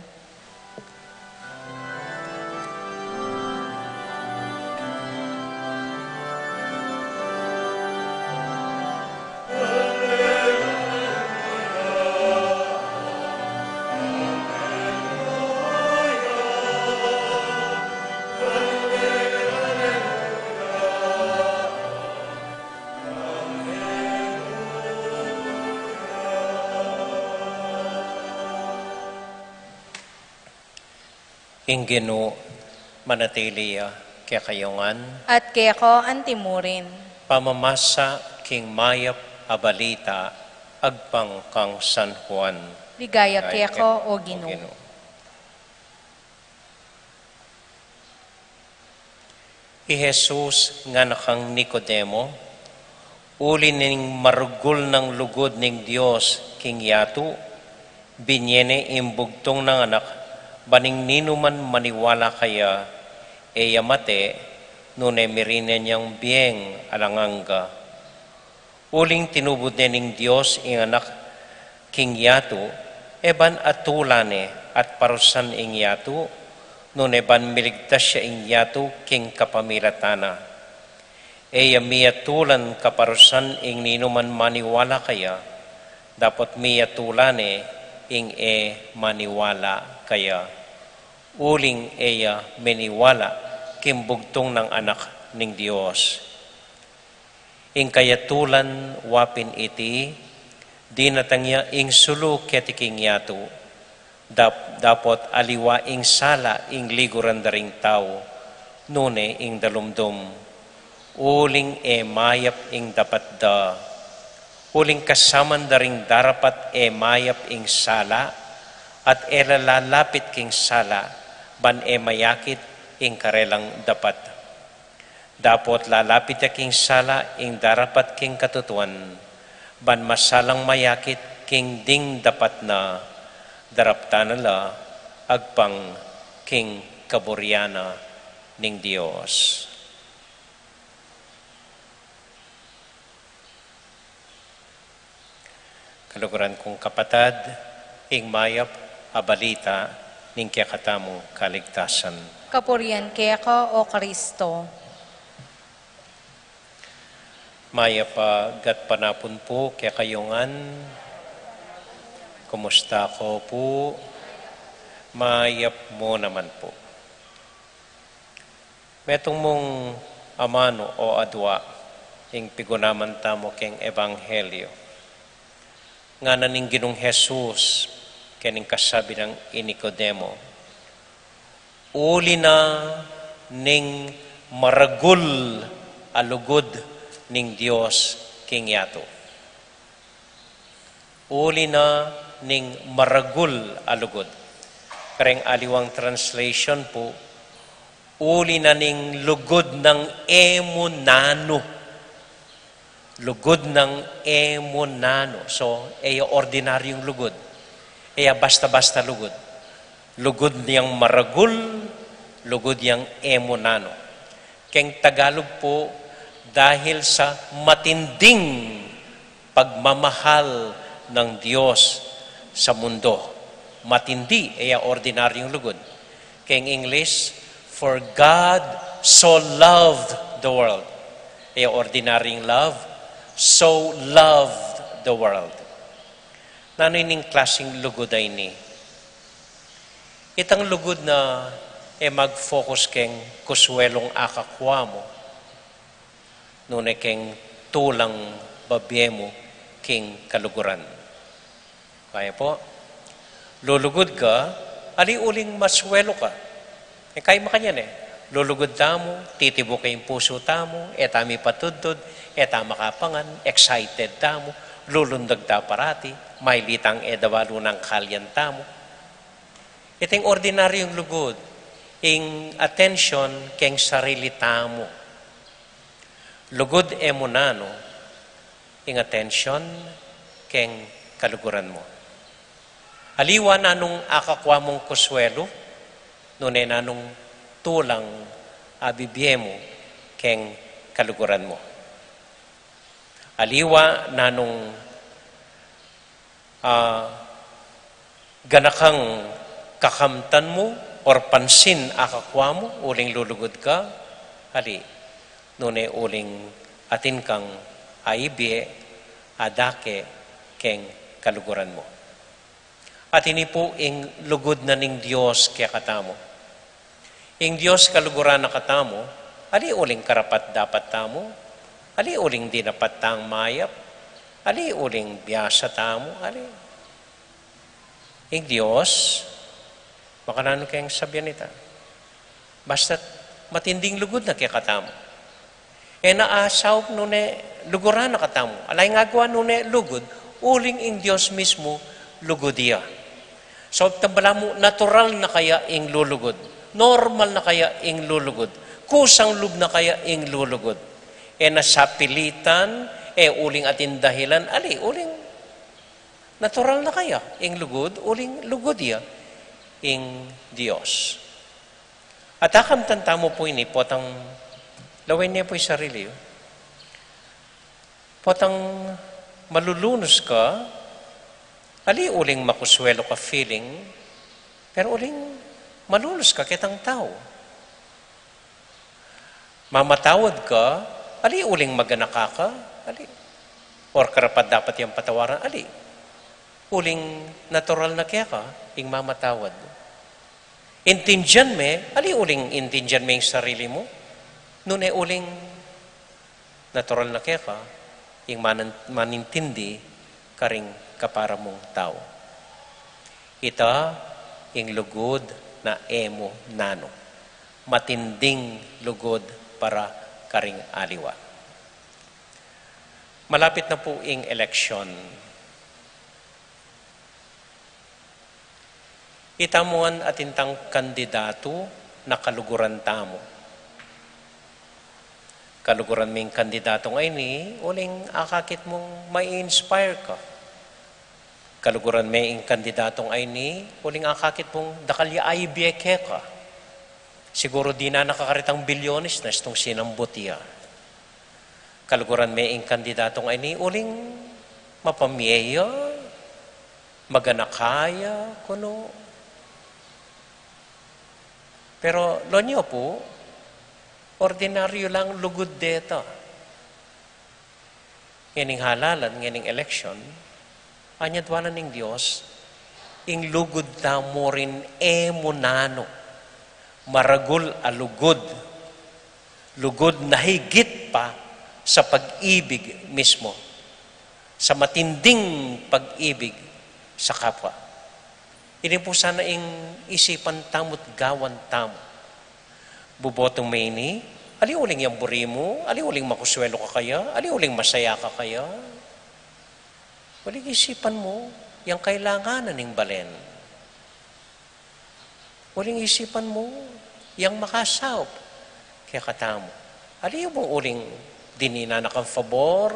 Ing Ginu manatili ya kekayu ngan. At keka anti murin. Pamamasa king mayap a balita Agpang kang San Juan. Ligaya keka, o Ginu. I Jesus ngana kang Nicodemo, uli ning maragul nang lugud ning Dios king yatu, binye ne ing bugtung nang anak, ban ing ninuman maniwala kaya, e ya mate, nune mirin ne yang bieng alang angga. Uling tinubud ne ning Dios ing anak king yatu, e ban atulan ne at parusan ing yatu, nune ban miligtas ya ing yatu king kapamilatan na. E ya miyatulan kaparusan ing ninuman maniwala kaya, dapot miyatulan ne ing e maniwala kaya. Uling e ya miniwala king bugtung nang anak ning Dios. Ing kayatulan wa pin iti, dinatang ya ing sulu keti king yatu, dap-, dapot aliwa ing sala ing liguran da ring tau, nune ing dalumdum. Uling e mayap ing dapat da. Uling kasaman da ring darapat e mayap ing sala, at e la lalapit king sala, ban e mayakit ing karelang dapat. Dapot lalapit ya king sala ing darapat king katutuan, ban masalang mayakit king ding dapat na, daraptan na la agpang king kaburian na ning Dios. Kaluguran kung kapatad, ing mayap a balita ning kekatamung kaligtasan. Kapurian keka, o Kristo. Mayap a gatpanapun pu kekayu ngan. Kumusta ko pu? Mayap mu naman pu. Metung mung amanu o adua ing pigunaman tamu keng Ebanghelyo. Ngana ning Ginung Jesus keng kasabi nang i Nicodemo, uli na ning maragul a lugud ning Dios king yatu. Uli na ning maragul a lugud. Kareng aliwang translation pu, uli na ning lugud nang e mu nanu. Lugud nang e mu nanu. So, e ya ordinaryung lugud. E ya basta-basta lugud. Lugud yang maragul, lugud yang e mu nanu. Keng Tagalog pu, dahil sa matinding pagmamahal ng Diyos sa mundo. Matindi, e ya ordinaryung lugud. Keng English, "For God so loved the world." E ya ordinaryung love, so loved the world. Nanu ining klasing lugud a ini? Itang lugud na e mag-focus keng kuswelung akakua mu, nune keng tulang babie mu king kaluguran. Kaya pu, lulugud ka, ali uling maswelu ka. E kaya makanyan e, lulugud tamu, titibuk ing pusu tamu, e tamu ipatudtud, e tamu makapangan, excited tamu, lulundag ta parati, mailitan e dawalu nang kalian tamu. Iting ordinaryung lugud, ing atensyon keng sarili tamu. Lugud e mu nanu, ing atensyon keng kaluguran mu. Aliwa nanung akakua mung kuswelu, nune nanung tulang a bibie mu keng kaluguran mu. Aliwa nanung, ah, ganakang kakamtan mu or pansin akakua mu uling lulugud ka, ali, nune uling atin kang aibie, adake, keng kaluguran mu. At ini pu ing lugud na ning Dios kekatamu. Ing Dios kaluguran na katamu, ali uling karapat-dapat tamu, ali uling dinapat tang mayap, ali uling biasa tamu, ali. Ing Dios, makananu keng sabian ita? Basta't matinding lugud na kekatamu. E na asaup nune luguran na katamu. Ala ing agawa nune lugud, Uling ing Dios mismu, lugud ya. So, tambala mu, natural na kaya ing lulugud? Normal na kaya ing lulugud? Kusang lub na kaya ing lulugud? E na sapilitan, e uling atin dahilan, ali, uling natural na kaya ing lugud, uling lugud ya ing Dios. At akamtan tamu pu ini, potang lawen ne pu ing sarili yu. Potang malulunus ka, ali uling makuswelu ka feeling, pero uling malunus ka ketang tau. Mamatawad ka, ali uling maganaka ka, ali. Or karapat-dapat yang patawaran, ali. Uling natural na keka ing mamatawad. Intindian me, ali uling intindian me ing sarili mu, nune uling natural na keka ing manan-, manintindi karing kapara mung tau. Ita ing lugud na e mu nanu. Matinding lugud para karing aliwa. Malapit na pu ing eleksyon. Ita mu ngan atin tang kandidatu na kaluguran tamu. Kaluguran me ing kandidatung ayni, uling akakit mung mai-inspire ka. Kaluguran me ing kandidatung ayni, uling akakit mung dakal ya aibie keka. Siguru dinan na ka karetang bilyones na istung sinambut ya. Kaluguran me ing kandidatung ayni, uling mapamie ya, maganaka ya, kunu. Pero, lonyo pu, ordinaryu lang lugud deta. Ngening halalan, ngening eleksyon, anyadwanan ning Dios, ing lugud tamu rin e mu nanu, maragul a lugud, lugud na higit pa sa pag-ibig mismo, sa matinding pag-ibig sa kapwa. Ini pu sana ing isipan tamu't gawan tamu. Bubotu me ini, ali uling yang buri mu, ali uling makuswelu ka kaya, ali uling masaya ka kaya. Uling isipan mu yang kailangan na ning balen. Uling isipan mu yang makasaup kekatamu. Ali mu uling dininan na kang fabor,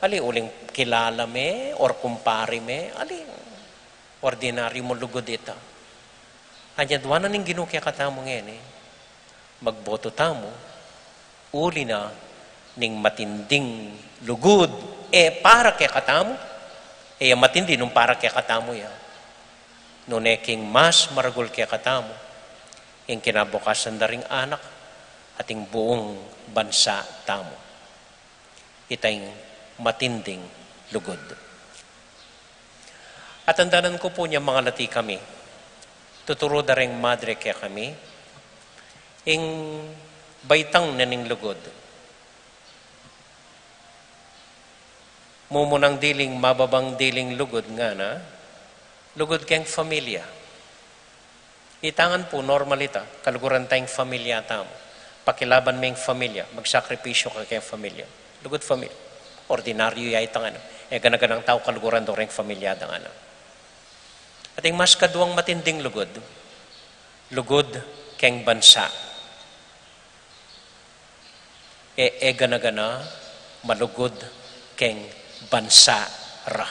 ali uling kilala me, or kumpari me, ali ordinaryu mung lugud ita. Anyadwanan ning Ginu kekatamu ngeni, magboto tamu, uli na ning matinding lugud, e para kekatamu, e ya matindi nung para kekatamu ya. Nune king mas maragul kekatamu, ing kinabukasan da ring anak, at ing buung bansa tamu. Ita ing matinding lugud. At andanan ku pu nya mangalati kami, tuturu da ring madre kekami, ing baitang na ning lugud. Mumunang diling mababang diling lugud ngana, lugud keng familia. Ita ngan pu, normal ita, kaluguran ta ing familia tamu. Pakilaban me ing familia, magsakripisyu ka keng familia. Lugud familia. Ordinaryu ya ita ngana. E gana-ganang tau kaluguran da reng familia da ngana. At ing mas kaduang matinding lugud, lugud keng bansa. E, e gana-gana malugud keng bansa ra.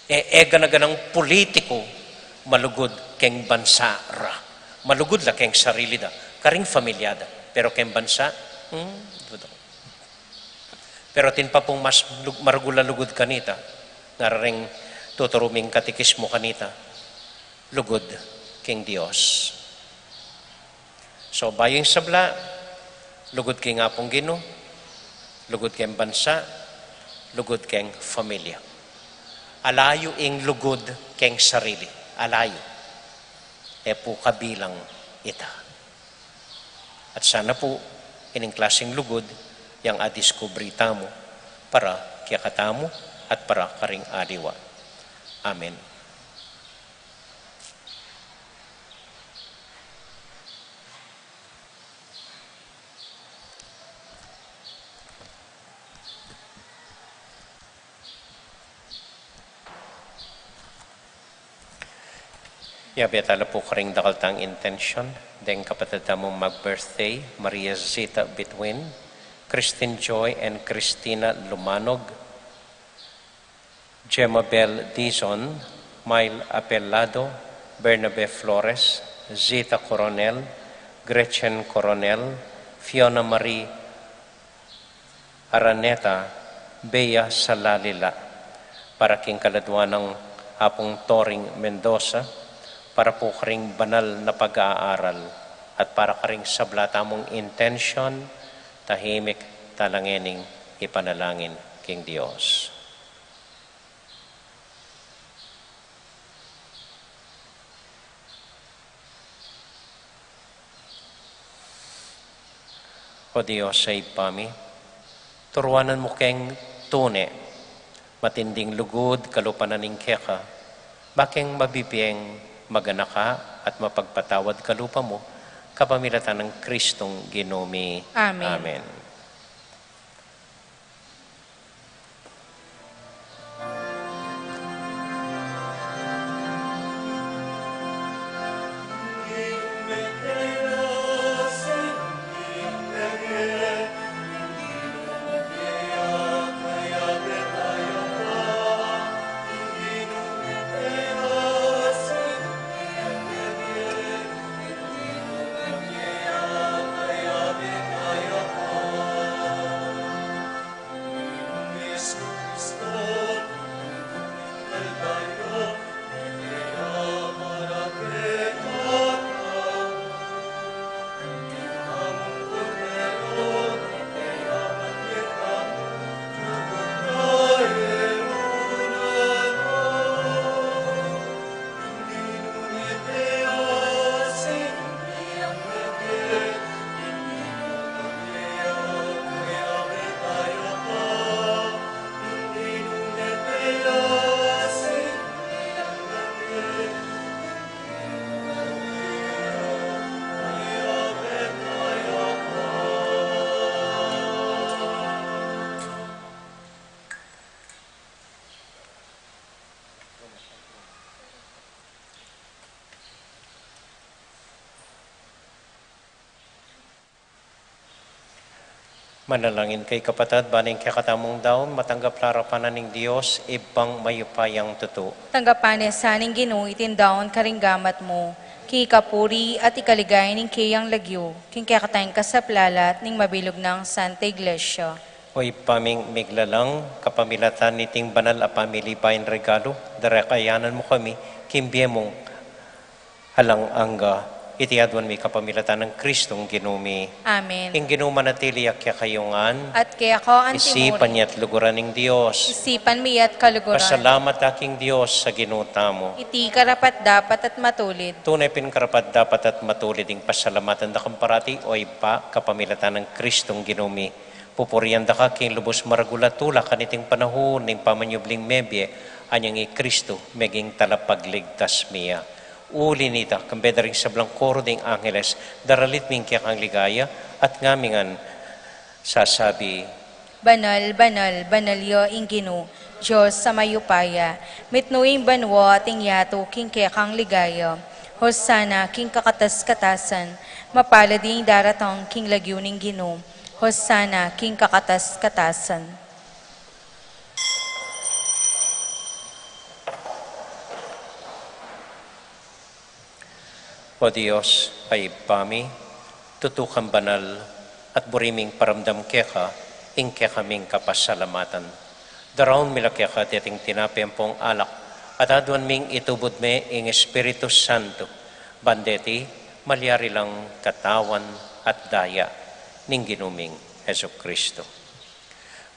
E, e gana-ganang pulitiku malugud keng bansa ra. Malugud la keng sarili da, karing familia da. Pero keng bansa, hmm, duda ku. Pero atin pa pung mas lug-, maragul a lugud kanita, ngara reng tuturu ming katikismu kanita, lugud keng Dios. So, bayu ing sabla, lugud keng Apung Ginu, lugud keng bansa, lugud keng familia. Ala yu ing lugud keng sarili, ala yu. E pu kabilang ita. At sana pu, ining klasing lugud yang adiskubri tamu, para kekatamu at para karing aliwa. Amen. Yabe tala pu karing dakal tang intention, deng kapatad tamung mag-birthday, Maria Zita Bitwin, Christine Joy and Christina Lumanog, Gemma Bell Dizon, Mile Apelado, Bernabe Flores, Zita Coronel, Gretchen Coronel, Fiona Marie Araneta, Bea Salalila, para king kaladua nang Apung Toring Mendoza, para pu karing banal na pag-aaral, at para karing sabla tamung intention, tahimik tala ngening ipanalangin king Dios. O Dios a Ibpa mi, turuanan mu keng tune, matinding lugud kalupa na ning keka, ba keng mabibieng maganaka at mapagpatawad kalupa mu, kapamilatan nang Kristong Ginu mi. Amen. Amen. Manalangin kayu kapatad, ban ing kekatamung daun matanggap la arapan na ning Dios, Ibpang mayupayang tutu. Tanggapan na sa ning Ginu iting daun karing gamat mu, king ikapuri at ikaligaya ning keyang lagyu, king kekatang kasaplalan at ning mabilug nang Santa Iglesia. O Ibpa ming miglalang, kapamilatan niting banal a pamilibayung regalu, darekayanan mu kami king bie mung alang angga. Iti aduan mi kapamilatan nang Kristong Ginu mi. Amen. Ing Ginu manatili ya kekayu ngan. At keka mu rin. Isipan ya at luguran ing Dios. Isipan mi ya at kaluguran. Pasalamat da king Dios a Ginu tamu. Iti karapat-dapat at matulid. Tune pin karapat-dapat at matulid ing pasalamatan da ka parati, O Ibpa, kapamilatan nang Kristong Ginu mi. Pupurian da ka king lubus maragul a tula kaniting panaun ning pamanyubling mebie, anyang i Kristu meging talapagligtas mi ya. Uli nita, kambe da ring sablang koro ding angeles, daralit mi ing kekang ligaya, at ngami ngan sasabi: Banal, banal, banal ya ing Ginu, Dios a mayupaya, mitmu ing banua at ing yatu king kekang ligaya. Hosana king kakatas-katasan, mapalad ing daratang king lagyu ning Ginu. Hosana king kakatas-katasan. O Dios a Ibpa mi, tutu kang banal, at buri ming paramdam keka ing kekaming kapasalamatan. Daraun mi la keka deting tinape ampong alak, at aduan ming itubud me ing Espiritu Santo, ban deti malyari lang katawan at daya ning Ginu ming Jesucristo.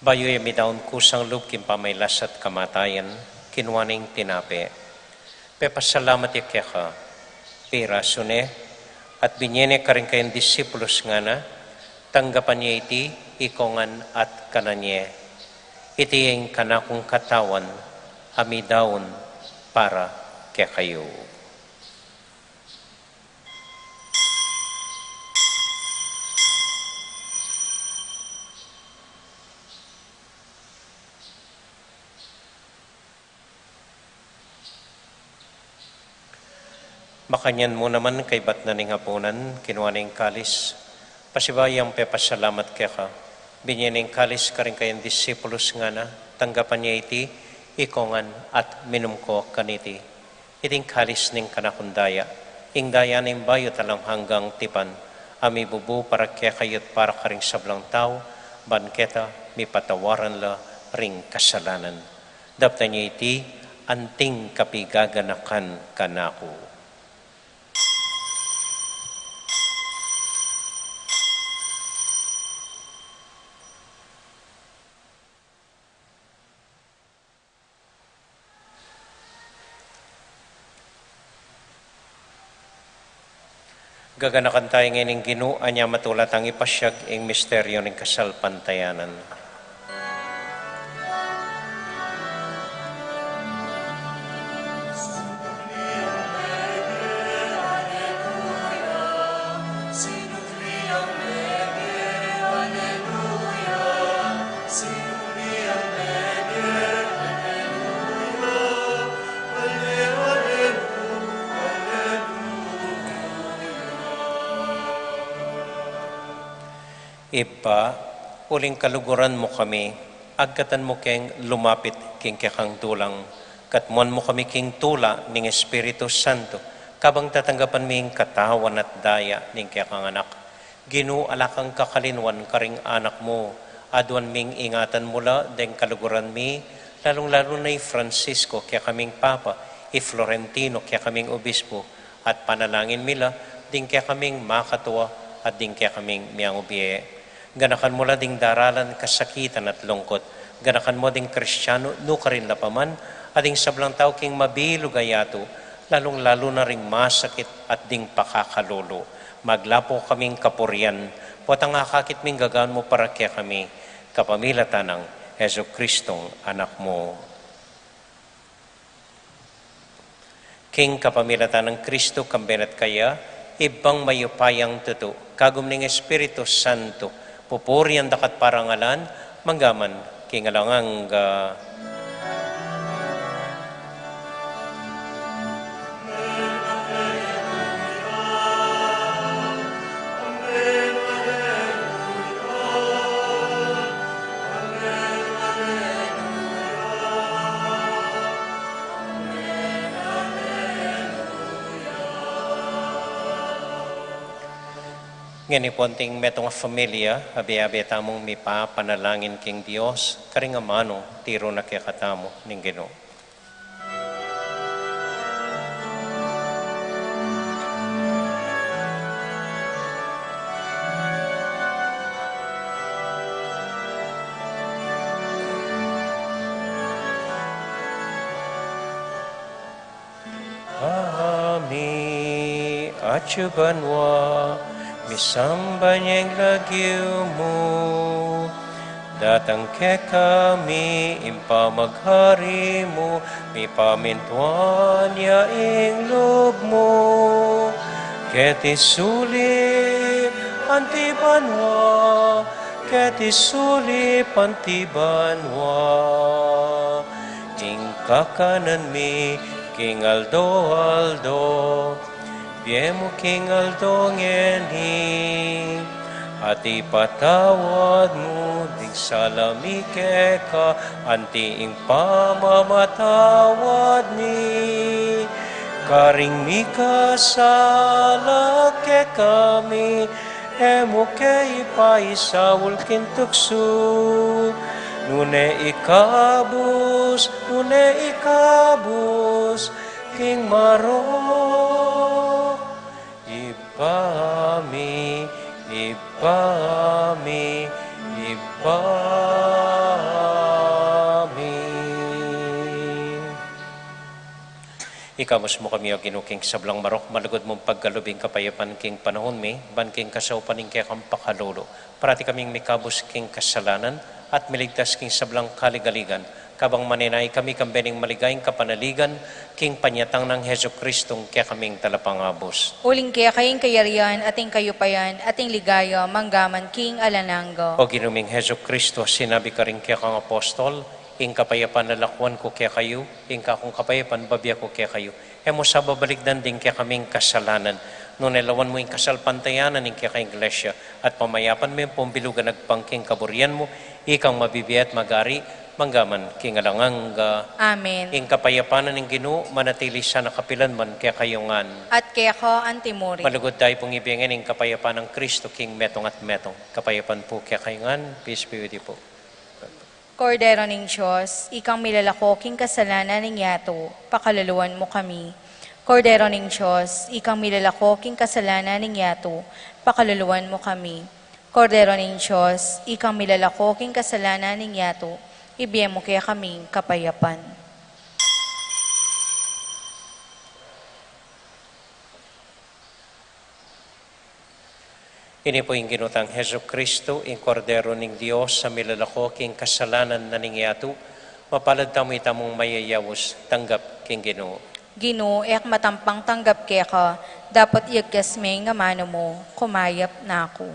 Bayu ya midaun kusang lub king pamailas at kamatayan, kinua ne ing tinape, pepasalamat ya keka, pirasu ne, at binye ne karing kayang disipulus, ngana: Tanggapan ye iti, ikongan at kanan ye. Iti ya ing kanakung katawan a midaun para kekayu. Makanyan mu naman kaybat na ning apunan, kinua ne ing kalis, pasibayu yang pepasalamat keka, binye ne ing kalis karing kayang disipulus, ngana, tanggapan ye iti, ikongan at minum ko kaniti. Iti ing kalis ning kanakung daya, ing daya ning bayu at alang anggang tipan, a mibubu para kekayu at para karing sablang tau, ban keta mipatawaran la ring kasalanan. Daptan ye iti anting kapigaganakan kanaku. Gaganakan taya ngeni ing Ginu, anya matula tang ipasyag ing misteryu ning kasalpantayanan. Ibpa, uling kaluguran mu kami, agkatan mu keng lumapit king kekang dulang, katmuan mu kami king tula ning Espiritu Santo, kabang tatanggapan mi ing katawan at daya ning kekang Anak. Ginu, ala kang kakalinwan karing anak mu, aduan ming ingatan mu la deng kaluguran mi, lalung-lalu na i Francisco, kekaming Papa, i Florentino, kekaming Obispo, at panalangin mi la ding kekaming makatua at ding kekaming miyangubie. Ganakan mu la ding daralan kasakitan at lungkut. Ganakan mu ding Kristiano nukarin la pa man, at ding sablang tau king mabilug a yatu, lalung-lalu na ring masakit at ding pakakalulu. Maglapu kaming kapurian, potang akakit ming gagawan mu para kekami, kapamilatan nang Jesucristong Anak mu. King kapamilatan nang Kristo, kambe na at kaya, Ibpang mayupayang tutu, kagum ning Espiritu Santo, pupurian da ka at parangalan, manggaman king alang angga. Ngeni pu anting metung a familia, abe-abe tamung mipapanalangin king Dios, karing amanu tiru na kekatamu ning Ginu. Ibpa mi, atsu ka banua, misamban ya ing lagyu mu, datang kekami ing pamaghari mu, mipamintuan ya ing lub mu, keti sulip anti banua, keti sulip anti banua. Ing kakanan mi king aldo-aldo, ibie mu king aldo ngeni, at ipatawad mu ding sala mi keka, anti ing pamamatawad mi karing mikasala kekami, e mu ke ipaisaul king tuksu, nune ikabus, nune ikabus king marok. Ibpa mi, Ibpa mi, Ibpa mi. Ikabus mu kami, O Ginu, king sablang marok, malugud mung pagkalub ing kapayapan king panaun mi, ban king kasaupan ning kekang pakalulu, parati kaming mikabus king kasalanan, at miligtas king sablang kaligaligan, kabang manenaya kami kambe ning maligayang kapanaligan, king panyatang nang Jesucristong kekaming Talapangabus. Uling keka ing kayarian, at ing kayupayan, at ing ligaya, manggaman king alang angga. O Ginu ming Jesucristo, sinabi karing kekang apostol, ing kapayapan lalakwan ku kekayu, ing kakung kapayapan babie ku kekayu. E mu sa babalikdan ding kekaming kasalanan, nune lawan mu ing kasalpantayanan ning keka Iglesia, at pamayapan me pung bilugan agpang king kaburian mu, ikang mabibie at magari, mangga man king alang angga. Amen. Ing kapayapan ning Ginu, manatili sana kapilan man kekayu ngan. At keka antimurin. Malugud tayu pung ibie ngeni ing kapayapan nang Kristu king metung at metung. Kapayapan pu kekayu ngan, peace be with you po. Kordero ning Dios, ikang milalako king kasalanan ning yatu, pakaluluan mu kami. Kordero ning Dios, ikang milalako king kasalanan ning yatu, pakaluluan mu kami. Kordero ning Dios, ikang milalako king kasalanan ning yatu, ibie mu kekami ing kapayapan. Ini pu ing Ginu tang Jesucristo, ing Kordero ning Dios, a milalako king kasalanan na ning yatu. Mapalad tamu itamung mayayaus tanggap king Ginu. Ginu, e ku matampang tanggap keka, dapot iyagas me ing amanu mu, kumayap na ku.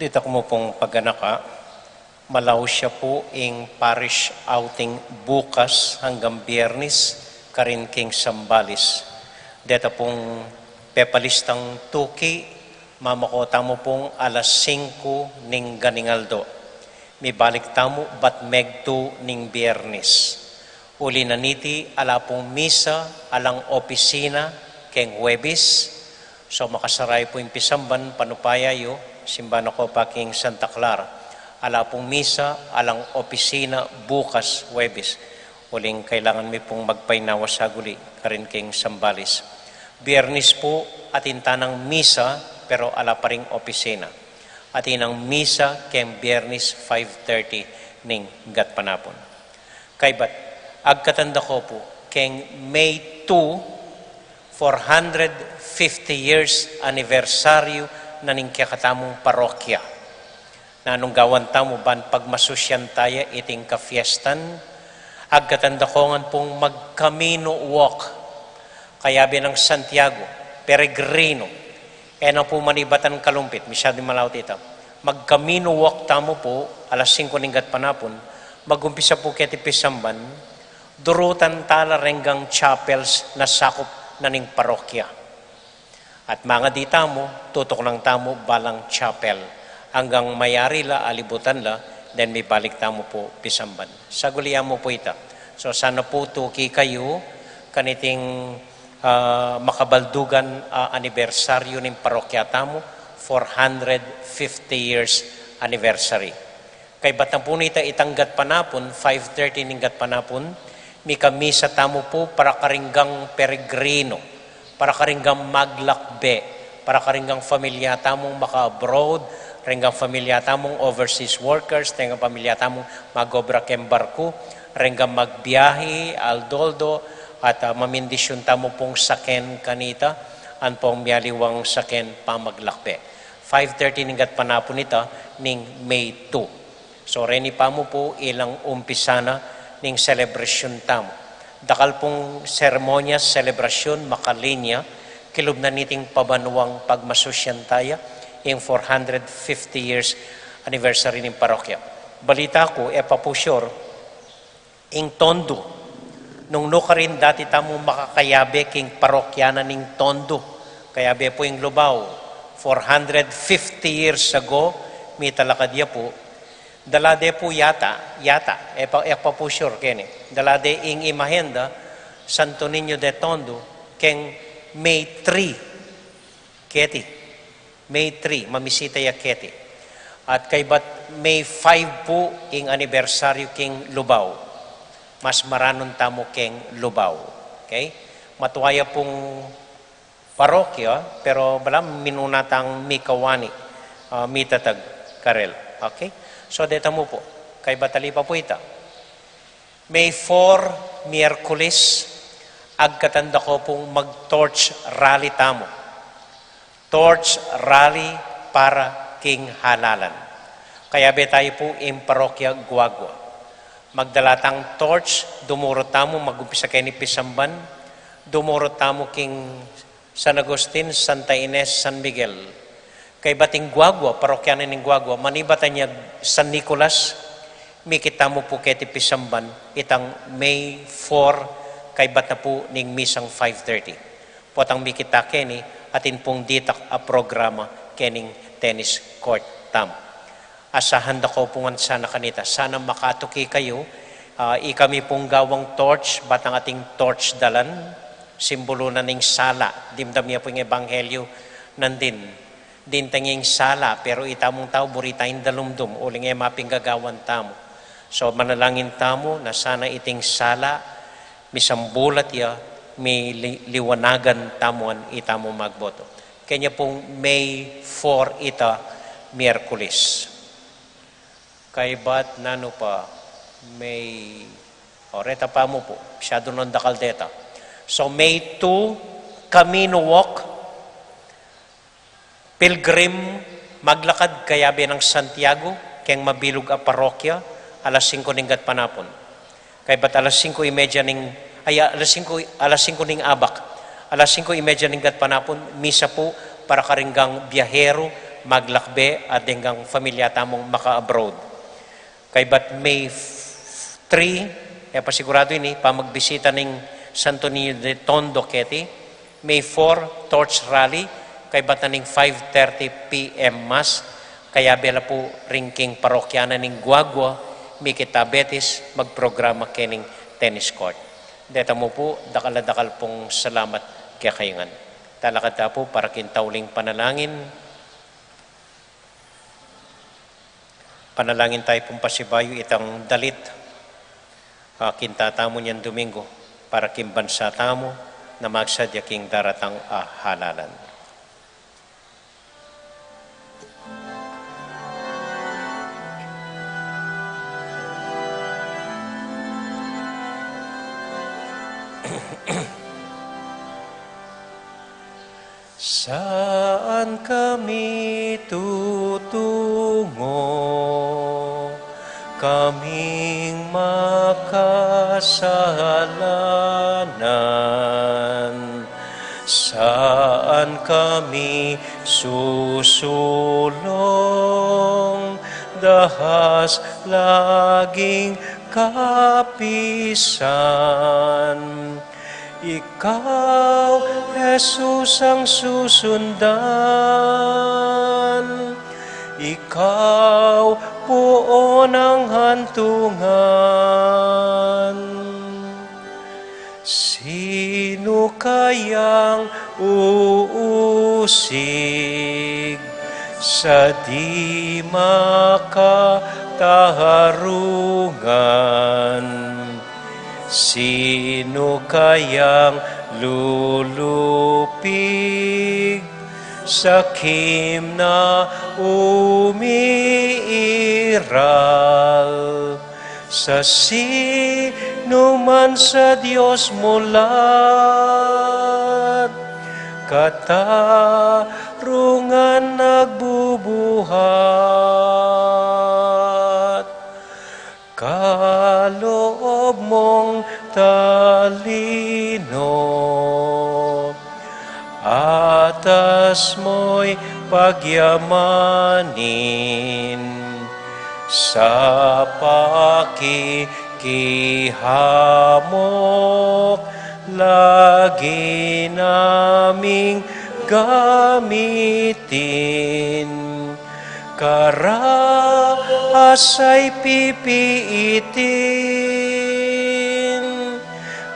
Dita ku mu pung paganaka, malaus ya pu ing parish outing bukas anggang Biernis karin king Zambales. Deta pung pepalistang tuki, mamako tamu pung alas singku ning ganing aldo. Mibalik tamu bat megtu ning Biernis. Uli na niti, ala pung misa, alang opisina keng Huebes. So, makasaray pu ing pisamban, panupaya yu, simba na ko pa king Santa Clara. Ala pung misa, alang opisina bukas, Huebes. Uling kailangan mi pung magpainawa saguli karin king Zambales. Biernis pu, atin tanang misa, pero ala pa ring opisina. Atin nang misa keng Biernis five thirty ning gatpanapun. Kaybat, agkatan da ko pu, keng May two, four hundred fifty years anibersaryu na ning kekatamung parokya. Nanung gawan tamu ban pagmasusyan taya iting kafiestan? Agkatan da ko ngan pung mag-Camino walk, kayabe nang Santiago, peregrino. E na pu manibatan kalumpit, misyadu malaut ita. Mag-Camino walk tamu pu, alas singko ning gatpanapun, magumpisa pu keti pisamban, durutan tala renggang chapels na sakup na ning parokya. At mangadi tamu, tutuknang tamu balang chapel. Anggang mayari la, alibutan la, then mibalik tamu pu pisamban. Sagulian mu pu ita. So, sana pu tuki kayu, kaniting, ah, makabaldugan, ah, anibersaryu ning parokya tamu, four hundred fifty years anniversary. Kaybat na pu nita itang gatpanapun, five thirty ning gatpanapun, mikamisa tamu pu para karing gang peregrino, para karing gang maglakbe, para karing gang familia tamung maka-abroad, renggang familia tamung overseas workers, renggang familia tamung mag-obra keng barku, renggang magbiahi, aldo-aldo, at, ah, mamindisyun tamu pung saken kanita, ampong mialiwang saken pamaglakbe. Five thirty ning gatpanapun ita ning May two. So, reni pa mu pu ilang umpisa na ning selebrasyun tamu. Dakal pung seremonyas, selebrasyun, makalinya, kilub na niting pabanuang pagmasusyan taya, ing four hundred fifty years anniversary ning parokya. Balita ku, e pa pu sure, ing Tondo. Nung nukarin dati tamu makakayabe king parokya na ning Tondo. Kayabe pu ing Lubao. Four hundred fifty years ago, mitalakad ya pu. Dala de pu yata, yata, e pa, e pa pu sure keni. Dala de ing imahen da, Santo Niño de Tondo, keng May three. Keti, May three, mamisita ya keti. At kaybat May five pu ing anibersaryu king Lubao. Mas maranun tamu keng Lubao. Okay? Matua ya pung parokya, pero bala minuna tang mikawani, ah, mitatag karel. Okay? So, deta mu pu. Kaybat ali pa pu ita. May four, Miyerkules, agkatan da ko pung mag-torch rally tamu. Torch rally para king halalan. Kayabe taya pu ing parokya Guagua. Magdala tang torch, dumurut tamu, magumpisa keni pisamban, dumurut tamu king San Agustin, Santa Ines, San Miguel. Kaybat ing Guagua, parokya na ning Guagua, manibatan ya San Nicolas, mikit tamu pu keti pisamban, itang May four, kaybat na pu ning misang five thirty. Potang mikit ta keni, atin pung ditak a programa kening tennis court tamu. Asahan da ko pu ngan sana kanita. Sana makatuki kayu, ah, ikami pung gawang torch, batang ating torch dalan, simbulu na ning sala, dimdam ya pu ing ebanghelyu nandin. Dintang ing sala, pero itamung tau buri tang dalumdum, uling e mapinggagawan tamu. So, manalangin tamu, na sana iting sala, misambulat ya, miliwanagan tamu ngan itamu magboto. Kenya pung May four ita, Miyerkules. Kaybat nanu pa, May, o, reta pa mu pu, masyadu nang dakal deta. So, May two, Camino Walk, pilgrim, maglakad kayabe nang Santiago, keng mabilug a parokya, alas singko ning gatpanapun. Kaybat alas singko y media ning, ay, alas singko, alas singko ning abak. Alas singko y media ning gatpanapun, misa pu para karing gang biaheru, maglakbe, at deng gang familia tamung maka-abroad. Kaybat May three, e pa siguradu ini, pamagbisita ning Santo Niño de Tondo keti, May four, torch rally, kaybat na ning five thirty P M mass, kayabe la pu ring king parokya na ning Guagua, mikit ta Betis, magprograma kening tennis court. Deta mu pu, dakal a dakal pung salamat kekayu ngan. Talakad ta pu para king tauling panalangin. Panalangin tayu pung pasibayu itang dalit, ah, kinta tamu niang Domingo, para king bansa tamu, na magsadya king daratang, ah, halalan. Saan kami tutungo, kaming makasalanan? Saan kami susulung, dahas laging kapisan? Ikaw, Jesus, ang susundan. Ikaw, puon ang hantungan. Sino kayang uusig sa di makatarungan? Sino kayang lulupig sa kim na umiiral? Sa sinuman sa Dios mulat, katarungan nagbubuhat. Kaloob mong talino, atas mo'y pagyamanin, sa pakikihamok lagi naming gamitin. Karahas ay pipiitin,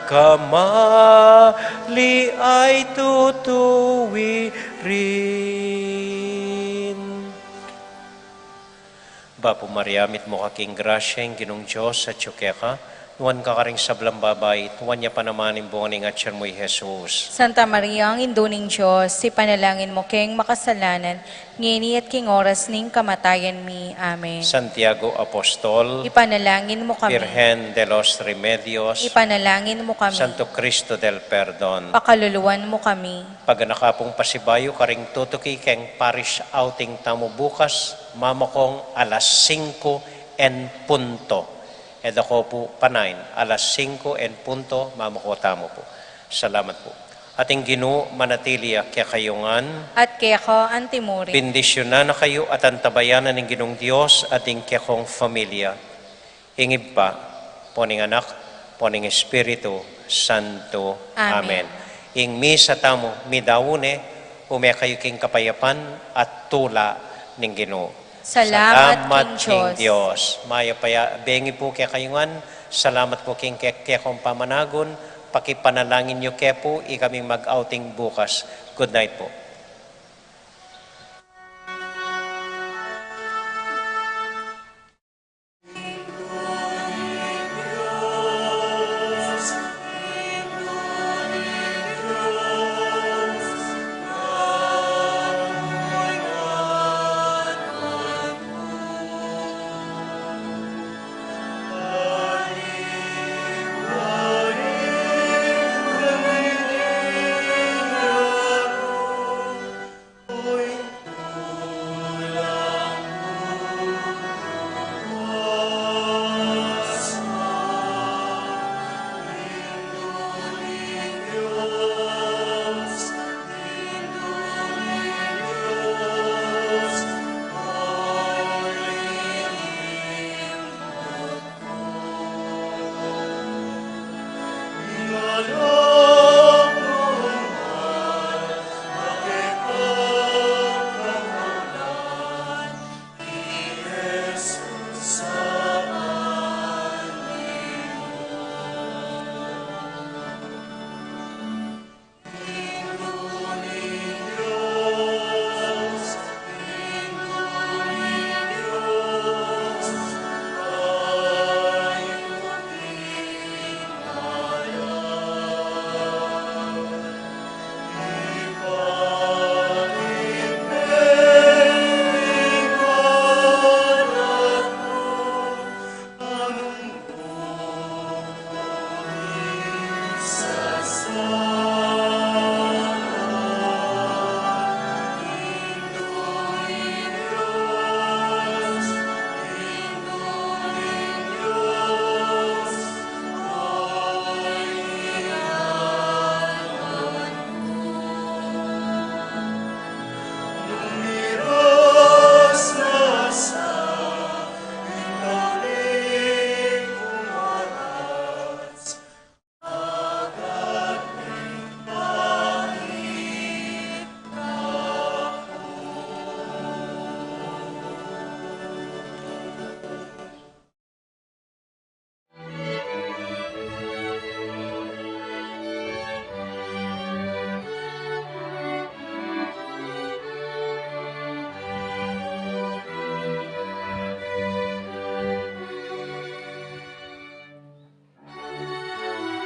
kamali ay tutuwirin. Bapu Maria, mitmu ka king grasya, ing Ginung Dios atyu keka, nuan ka karing sablang babai, at nuan ya pa naman ing bunga ning atian mu, i Jesus. Santa Maria, Indu ning Dios, ipanalangin mu keng makasalanan, ngeni at king oras ning kamatayan mi. Amen. Santiago Apostol, ipanalangin mu kami. Birhen de los Remedios, ipanalangin mu kami. Santo Cristo del Perdon, pakaluluan mu kami. Paganaka pung pasibayu karing tutuki keng parish outing tamu bukas, mamakung alas singko en punto. E dako pu panain, alas singko en punto, mamako tamu pu. Salamat pu. At ing Ginu manatili ya kekayu ngan. At keka antimurin. Bendisyunan na kayu at antabayanan ning Ginung Dios at ing kekong familia. Ing Ibpa, ampo ning Anak, ampo ning Espiritu Santo. Amen. Amen. Ing misa tamu, midaun ne, ume kayu king kapayapan at tula ning Ginu. Salamat king Dios. Mayap a bengi pu kekayu ngan. Salamat pu king ke-, kekong pamanagun. Pakipanalangin yu ke pu ikaming mag-outing bukas. Good night pu.